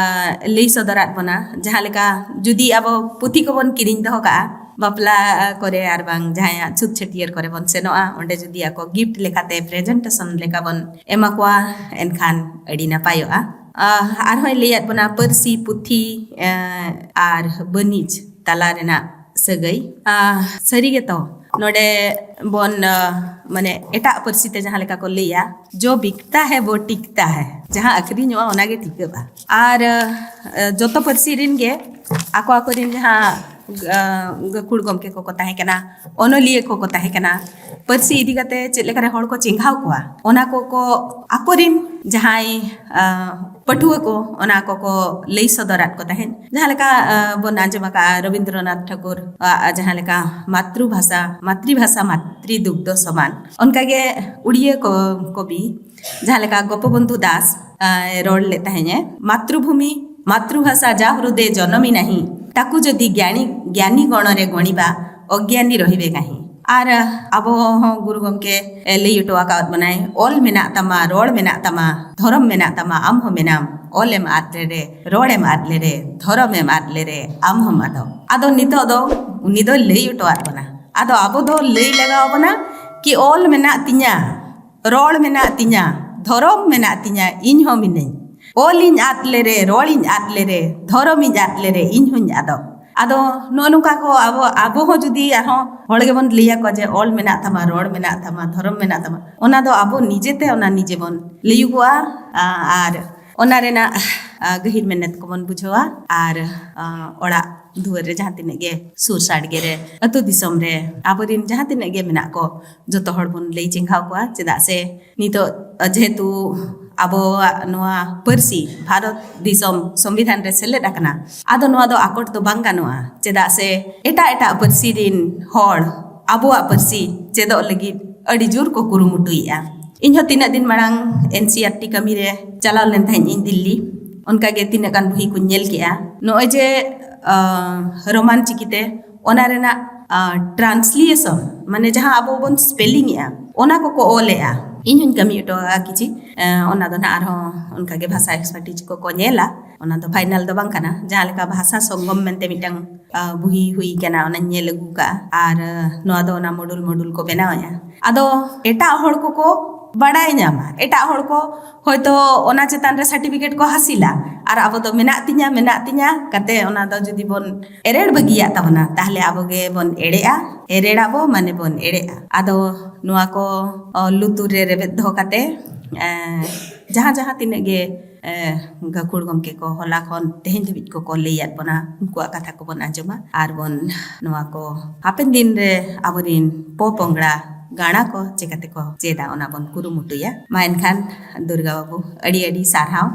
ᱞᱟᱹᱭ ᱥᱚᱫᱚᱨᱟᱫ ᱵᱚᱱᱟ, ᱡᱟᱦᱟᱸ ᱞᱮᱠᱟ ᱡᱩᱫᱤ ᱟᱵᱚ ᱯᱩᱛᱷᱤ ᱠᱚᱵᱚᱱ ᱠᱤᱨᱤᱧ ᱫᱚᱦᱚ ᱠᱟᱜᱼᱟ, ᱵᱟᱯᱞᱟ ᱠᱚᱨᱮ ᱟᱨ ᱵᱟᱝ ᱡᱟᱦᱟᱸᱭᱟᱜ ᱪᱷᱩᱛ ᱪᱷᱟᱹᱴᱭᱟᱹᱨ ᱠᱚᱨᱮ ᱵᱚᱱ ᱥᱮᱱᱚᱜᱼᱟ, ᱚᱸᱰᱮ ᱡᱩᱫᱤ ᱟᱠᱚ ᱜᱤᱯᱷᱴ ᱞᱮᱠᱟᱛᱮ ᱯᱨᱮᱡᱮᱱᱴᱮᱥᱚᱱ ᱞᱮᱠᱟ ᱵᱚᱱ ᱮᱢᱟ ᱠᱚᱣᱟ, ᱮᱱᱠᱷᱟᱱ ᱟᱹᱰᱤ ᱱᱟᱯᱟᱭᱚᱜᱼᱟ᱾ ᱟᱨᱦᱚᱸᱭ ᱞᱟᱹᱭᱟᱫ ᱵᱚᱱᱟ ᱯᱟᱹᱨᱥᱤ, ᱯᱩᱛᱷᱤ ᱟᱨ ᱵᱟᱹᱱᱤᱡᱽ ᱛᱟᱞᱟ ᱨᱮᱱᱟᱜ ᱥᱟᱹᱜᱟᱹᱭ᱾ ᱥᱟᱹᱨᱤ ᱜᱮᱛᱚ, ᱱᱚᱰᱮ ᱵᱚᱱ ᱢᱟᱱᱮ ᱮᱴᱟᱜ ᱯᱟᱹᱨᱥᱤ ᱛᱮ ᱡᱟᱦᱟᱸ ᱞᱮᱠᱟ ᱠᱚ ᱞᱟᱹᱭᱟ, ᱡᱚ ᱵᱤᱠᱛᱟ ᱦᱮ ᱵᱚ ᱴᱤᱠᱛᱟ ᱦᱮ, ᱡᱟᱦᱟᱸ ᱟᱹᱠᱷᱨᱤᱧᱚᱜᱼᱟ ᱚᱱᱟᱜᱮ ᱴᱤᱠᱟᱹᱜᱼᱟ᱾ ᱟᱨ ᱡᱚᱛᱚ ᱯᱟᱹᱨᱥᱤ ᱨᱮᱱ ᱜᱮ ᱟᱠᱚ ᱟᱠᱚᱨᱮᱱ ᱡᱟᱦᱟᱸ ᱜᱟᱹᱠᱷᱩᱲ ᱜᱚᱢᱠᱮ ᱠᱚᱠᱚ ᱛᱟᱦᱮᱸ ᱠᱟᱱᱟ, ᱚᱱᱚᱞᱤᱭᱟᱹ ᱠᱚᱠᱚ ᱛᱟᱦᱮᱸ ᱠᱟᱱᱟ, ᱯᱟᱹᱨᱥᱤ ᱤᱫᱤ ᱠᱟᱛᱮ ᱪᱮᱫ ᱞᱮᱠᱟᱨᱮ ᱦᱚᱲ ᱠᱚ ᱪᱮᱸᱜᱷᱟᱣ ᱠᱚᱣᱟ, ᱚᱱᱟ ᱠᱚᱠᱚ ᱟᱠᱚᱨᱮᱱ ᱡᱟᱦᱟᱸᱭ ᱯᱟᱹᱴᱷᱩᱣᱟᱹ ᱠᱚ ᱚᱱᱟ ᱠᱚᱠᱚ ᱞᱟᱹᱭ ᱥᱚᱫᱚᱨᱟᱫ ᱠᱚ ᱛᱟᱦᱮᱸᱫ᱾ ᱡᱟᱦᱟᱸ ᱞᱮᱠᱟ ᱵᱚᱱ ᱟᱸᱡᱚᱢ ᱟᱠᱟᱫᱼᱟ ᱨᱚᱵᱤᱱᱫᱨᱚᱱᱟᱛᱷ ᱴᱷᱟᱹᱠᱩᱨ ᱟᱜ ᱡᱟᱦᱟᱸ ᱞᱮᱠᱟ ᱢᱟᱛᱨᱩᱵᱷᱟᱥᱟ, ᱢᱟᱛᱨᱤᱵᱷᱟᱥᱟ ᱢᱟᱛᱨᱤ ᱫᱩᱜᱽᱫᱷᱚ ᱥᱚᱢᱟᱱ, ᱚᱱᱠᱟᱜᱮ ᱩᱲᱤᱭᱟᱹ ᱠᱚ ᱠᱚᱵᱤ ᱡᱟᱦᱟᱸ ᱞᱮᱠᱟ ᱜᱳᱯᱚᱵᱚᱱᱫᱷᱩ ᱫᱟᱥ ᱨᱚᱲ ᱞᱮᱫ ᱛᱟᱦᱮᱸᱫ ᱮ, ᱢᱟᱛᱨᱩᱵᱷᱩᱢᱤ ᱢᱟᱛᱨᱩᱵᱷᱟᱥᱟ ᱡᱟ ᱦᱨᱩᱫᱮ ᱡᱚᱱᱚᱢᱤ ᱱᱟᱦᱤ, ᱛᱟᱠᱩ ᱡᱚᱫᱤ ᱜᱭᱟᱱᱤ ᱜᱭᱟᱱᱤ ᱜᱚᱬᱚ ᱨᱮ ᱜᱚᱬᱤᱵᱟ, ᱚᱜᱽᱭᱟᱱᱤ ᱨᱚᱦᱤᱵᱮ ᱠᱟᱦᱤ᱾ ᱟᱨ ᱟᱵᱚ ᱦᱚᱸ ᱜᱩᱨᱩ ᱜᱚᱢᱠᱮ ᱞᱟᱹᱭ ᱦᱚᱴᱚ ᱟᱠᱟᱫ ᱵᱚᱱᱟᱭ, ᱚᱞ ᱢᱮᱱᱟᱜ ᱛᱟᱢᱟ, ᱨᱚᱲ ᱢᱮᱱᱟᱜ ᱛᱟᱢᱟ, ᱫᱷᱚᱨᱚᱢ ᱢᱮᱱᱟᱜ ᱛᱟᱢᱟ, ᱟᱢ ᱦᱚᱸ ᱢᱮᱱᱟᱢ᱾ ᱚᱞ ᱮᱢ ᱟᱫ ᱞᱮᱨᱮ, ᱨᱚᱲ ᱮᱢ ᱟᱫ ᱞᱮᱨᱮ, ᱫᱷᱚᱨᱚᱢ ᱮᱢ ᱟᱫ ᱞᱮᱨᱮ, ᱟᱢ ᱦᱚᱸᱢ ᱟᱫᱚᱜ᱾ ᱟᱫᱚ ᱱᱤᱛᱚᱜ ᱫᱚ ᱩᱱᱤ ᱫᱚᱭ ᱞᱟᱹᱭ ᱦᱚᱴᱚ ᱟᱫ ᱵᱚᱱᱟ᱾ ᱟᱫᱚ ᱟᱵᱚ ᱫᱚ ᱞᱟᱹᱭ ᱞᱟᱜᱟᱣ ᱵᱚᱱᱟ ᱠᱤ ᱚᱞ ᱢᱮᱱᱟᱜ ᱛᱤᱧᱟ, ᱨᱚᱲ ᱢᱮᱱᱟᱜ ᱛᱤᱧᱟ, ᱫᱷᱚᱨᱚᱢ ᱢᱮᱱᱟᱜ ᱛᱤᱧᱟ, ᱤᱧ ᱦᱚᱸ ᱢᱤᱱᱟᱹᱧ᱾ ᱚᱞᱤᱧ ᱟᱫ ᱞᱮᱨᱮ, ᱨᱚᱲᱤᱧ ᱟᱫ ᱞᱮᱨᱮ, ᱫᱷᱚᱨᱚᱢᱤᱧ ᱟᱫ ᱞᱮᱨᱮ, ᱤᱧ ᱦᱚᱸᱧ ᱟᱫᱚᱜ᱾ ᱟᱫᱚ ᱱᱚᱜᱼᱚ ᱱᱚᱝᱠᱟ ᱠᱚ ᱟᱵᱚ, ᱟᱵᱚ ᱦᱚᱸ ᱡᱩᱫᱤ ᱟᱨᱦᱚᱸ ᱦᱚᱲ ᱜᱮᱵᱚᱱ ᱞᱟᱹᱭ ᱟᱠᱚᱣᱟ ᱡᱮ ᱚᱞ ᱢᱮᱱᱟᱜ ᱛᱟᱢᱟ, ᱨᱚᱲ ᱢᱮᱱᱟᱜ ᱛᱟᱢᱟ, ᱫᱷᱚᱨᱚᱢ ᱢᱮᱱᱟᱜ ᱛᱟᱢᱟ, ᱚᱱᱟ ᱫᱚ ᱟᱵᱚ ᱱᱤᱡᱮᱛᱮ ᱚᱱᱟ ᱱᱤᱡᱮ ᱵᱚᱱ ᱞᱟᱹᱭᱩᱜᱚᱜᱼᱟ᱾ ᱟ-, ᱟᱨ ᱚᱱᱟ ᱨᱮᱱᱟᱜ, ᱟ, ᱜᱟᱹᱦᱤᱨ ᱢᱮᱱᱮᱛ ᱠᱚᱵᱚᱱ ᱵᱩᱡᱷᱟᱹᱣᱟ᱾ ᱟᱨ, ᱟ, ᱚᱲᱟᱜ ᱫᱩᱣᱟᱹᱨ ᱨᱮ ᱡᱟᱦᱟᱸ ᱛᱤᱱᱟᱹᱜ ᱜᱮ ᱥᱩᱨ ᱥᱟᱰᱜᱮ ᱨᱮ, ᱟᱹᱛᱩ ᱫᱤᱥᱚᱢ ᱨᱮ ᱟᱵᱚᱨᱮᱱ ᱡᱟᱦᱟᱸ ᱛᱤᱱᱟᱹᱜ ᱜᱮ ᱢᱮᱱᱟᱜ ᱠᱚ, ᱡᱚᱛᱚ ᱦᱚᱲ ᱵᱚᱱ ᱞᱟᱹᱭ ᱪᱮᱸᱜᱷᱟᱣ ᱠᱚᱣᱟ᱾ ᱪᱮᱫᱟᱜ ᱥᱮ ᱱᱤᱛᱚᱜ ᱡᱮᱦᱮᱛᱩ ᱟᱵᱚᱣᱟᱜ ᱱᱚᱣᱟ ᱯᱟᱹᱨᱥᱤ ᱵᱷᱟᱨᱚᱛ ᱫᱤᱥᱚᱢ ᱥᱚᱝᱵᱤᱫᱷᱟᱱ ᱨᱮ ᱥᱮᱞᱮᱫ ᱟᱠᱟᱱᱟ, ᱟᱫᱚ ᱱᱚᱣᱟ ᱫᱚ ᱟᱠᱚᱴ ᱫᱚ ᱵᱟᱝ ᱜᱟᱱᱚᱜᱼᱟ᱾ ᱪᱮᱫᱟᱜ ᱥᱮ ᱮᱴᱟᱜ ᱮᱴᱟᱜ ᱯᱟᱹᱨᱥᱤ ᱨᱤᱱ ᱦᱚᱲ ᱟᱵᱚᱣᱟᱜ ᱯᱟᱹᱨᱥᱤ ᱪᱮᱫᱚᱜ ᱞᱟᱹᱜᱤᱫ ᱟᱹᱰᱤ ᱡᱳᱨ ᱠᱚ ᱠᱩᱨᱩᱢᱩᱴᱩᱭᱮᱫᱼᱟ᱾ ᱤᱧ ᱦᱚᱸ ᱛᱤᱱᱟᱹᱜ ᱫᱤᱱ ᱢᱟᱲᱟᱝ ᱮᱱ ᱥᱤ ᱟᱨ ᱴᱤ ᱠᱟᱹᱢᱤ ᱨᱮ ᱪᱟᱞᱟᱣ ᱞᱮᱱ ᱛᱟᱦᱮᱸᱫ ᱤᱧ ᱫᱤᱞᱞᱤ᱾ ᱚᱱᱠᱟ ᱜᱮ ᱛᱤᱱᱟᱹᱜ ᱜᱟᱱ ᱵᱩᱦᱤ ᱠᱚᱧ ᱧᱮᱞ ᱠᱮᱜᱼᱟ᱾ ᱱᱚᱜᱼᱚᱭ ᱡᱮ, ᱟᱸ, ᱨᱳᱢᱟᱱ ᱪᱤᱠᱤ ᱛᱮ ᱚᱱᱟ ᱨᱮᱱᱟᱜ, ᱟᱸ, translation, ᱢᱟᱱᱮ ᱡᱟᱦᱟᱸ ᱟᱵᱚ ᱵᱚᱱ spelling ᱮᱜᱼᱟ, ᱚᱱᱟ ᱠᱚᱠᱚ ᱚᱞᱮᱜᱼᱟ᱾ ᱤᱧ ᱦᱚᱸᱧ ᱠᱟᱹᱢᱤ ᱦᱚᱴᱚ ᱟᱠᱟᱫᱼᱟ ᱠᱤᱪᱷᱤ᱾ ᱟᱸ, ᱚᱱᱟ ᱫᱚ ᱱᱟᱜ ᱟᱨᱦᱚᱸ ᱚᱱᱠᱟ ᱜᱮ ᱵᱷᱟᱥᱟ expertise ᱠᱚᱠᱚ ᱧᱮᱞᱟ᱾ ᱚᱱᱟ ᱫᱚ final ᱫᱚ ᱵᱟᱝ ᱠᱟᱱᱟ᱾ ᱡᱟᱦᱟᱸ ᱞᱮᱠᱟ ᱵᱷᱟᱥᱟ ᱥᱚᱝᱜᱚᱢ ᱢᱮᱱᱛᱮ ᱢᱤᱫᱴᱟᱝ, ᱟᱸ, ᱵᱩᱦᱤ ᱦᱩᱭ ᱠᱟᱱᱟ, ᱚᱱᱟᱧ ᱧᱮᱞ ᱟᱹᱜᱩ ᱠᱟᱜᱼᱟ᱾ ᱟᱨ, ᱟᱸ, ᱱᱚᱣᱟ ᱫᱚ ᱚᱱᱟ module module ᱠᱚ ᱵᱮᱱᱟᱣᱮᱜᱼᱟ᱾ ᱟᱫᱚ ᱮᱴᱟᱜ ᱦᱚᱲ ᱠᱚᱠᱚ ᱵᱟᱲᱟᱭ ᱧᱟᱢᱟ, ᱮᱴᱟᱜ ᱦᱚᱲ ᱠᱚ ᱦᱚᱭᱛᱳ ᱚᱱᱟ ᱪᱮᱛᱟᱱ ᱨᱮ certificate ᱠᱚ ᱦᱟᱹᱥᱤᱞᱟ, ᱟᱨ ᱟᱵᱚ ᱫᱚ ᱢᱮᱱᱟᱜ ᱛᱤᱧᱟ, ᱢᱮᱱᱟᱜ ᱛᱤᱧᱟ ᱠᱟᱛᱮ ᱚᱱᱟ ᱫᱚ ᱡᱩᱫᱤ ᱵᱚᱱ ᱮᱨᱮᱲ ᱵᱟᱹᱜᱤᱭᱟᱜ ᱛᱟᱵᱚᱱᱟ, ᱛᱟᱦᱞᱮ ᱟᱵᱚ ᱜᱮ ᱵᱚᱱ ᱮᱲᱮᱜᱼᱟ᱾ ᱮᱨᱮᱲ ᱟᱵᱚ ᱢᱟᱱᱮ ᱵᱚᱱ ᱮᱲᱮᱜᱼᱟ᱾ ᱟᱫᱚ ᱱᱚᱣᱟ ᱠᱚ, ᱚ, ᱞᱩᱛᱩᱨ ᱨᱮ ᱨᱮᱵᱮᱫ ᱫᱚᱦᱚ ᱠᱟᱛᱮ, ᱮ, ᱡᱟᱦᱟᱸ ᱡᱟᱦᱟᱸ ᱛᱤᱱᱟᱹᱜ ᱜᱮ, ᱮ, ᱜᱟᱹᱠᱷᱩᱲ ᱜᱚᱢᱠᱮ ᱠᱚ ᱦᱚᱞᱟ ᱠᱷᱚᱱ ᱛᱮᱦᱮᱧ ᱫᱷᱟᱹᱵᱤᱡ ᱠᱚᱠᱚ ᱞᱟᱹᱭᱟᱫ ᱵᱚᱱᱟ, ᱩᱱᱠᱩᱣᱟᱜ ᱠᱟᱛᱷᱟ ᱠᱚᱵᱚᱱ ᱟᱸᱡᱚᱢᱟ ᱟᱨ ᱵᱚᱱ ᱱᱚᱣᱟ ᱠᱚ ᱦᱟᱯᱮᱱ ᱫᱤᱱ ᱨᱮ ᱟᱵᱚᱨᱤᱱ ᱯᱚᱯᱚᱝᱲᱟ ᱜᱟᱬᱟ ᱠᱚ ᱪᱮᱠᱟᱛᱮ ᱠᱚ ᱪᱮᱫᱟ, ᱚᱱᱟ ᱵᱚᱱ ᱠᱩᱨᱩᱢᱩᱴᱩᱭᱟ᱾ ᱢᱟ ᱮᱱᱠᱷᱟᱱ ᱫᱩᱨᱜᱟ ᱵᱟᱹᱵᱩ, ᱟᱹᱰᱤ ᱟᱹᱰᱤ ᱥᱟᱨᱦᱟᱣ᱾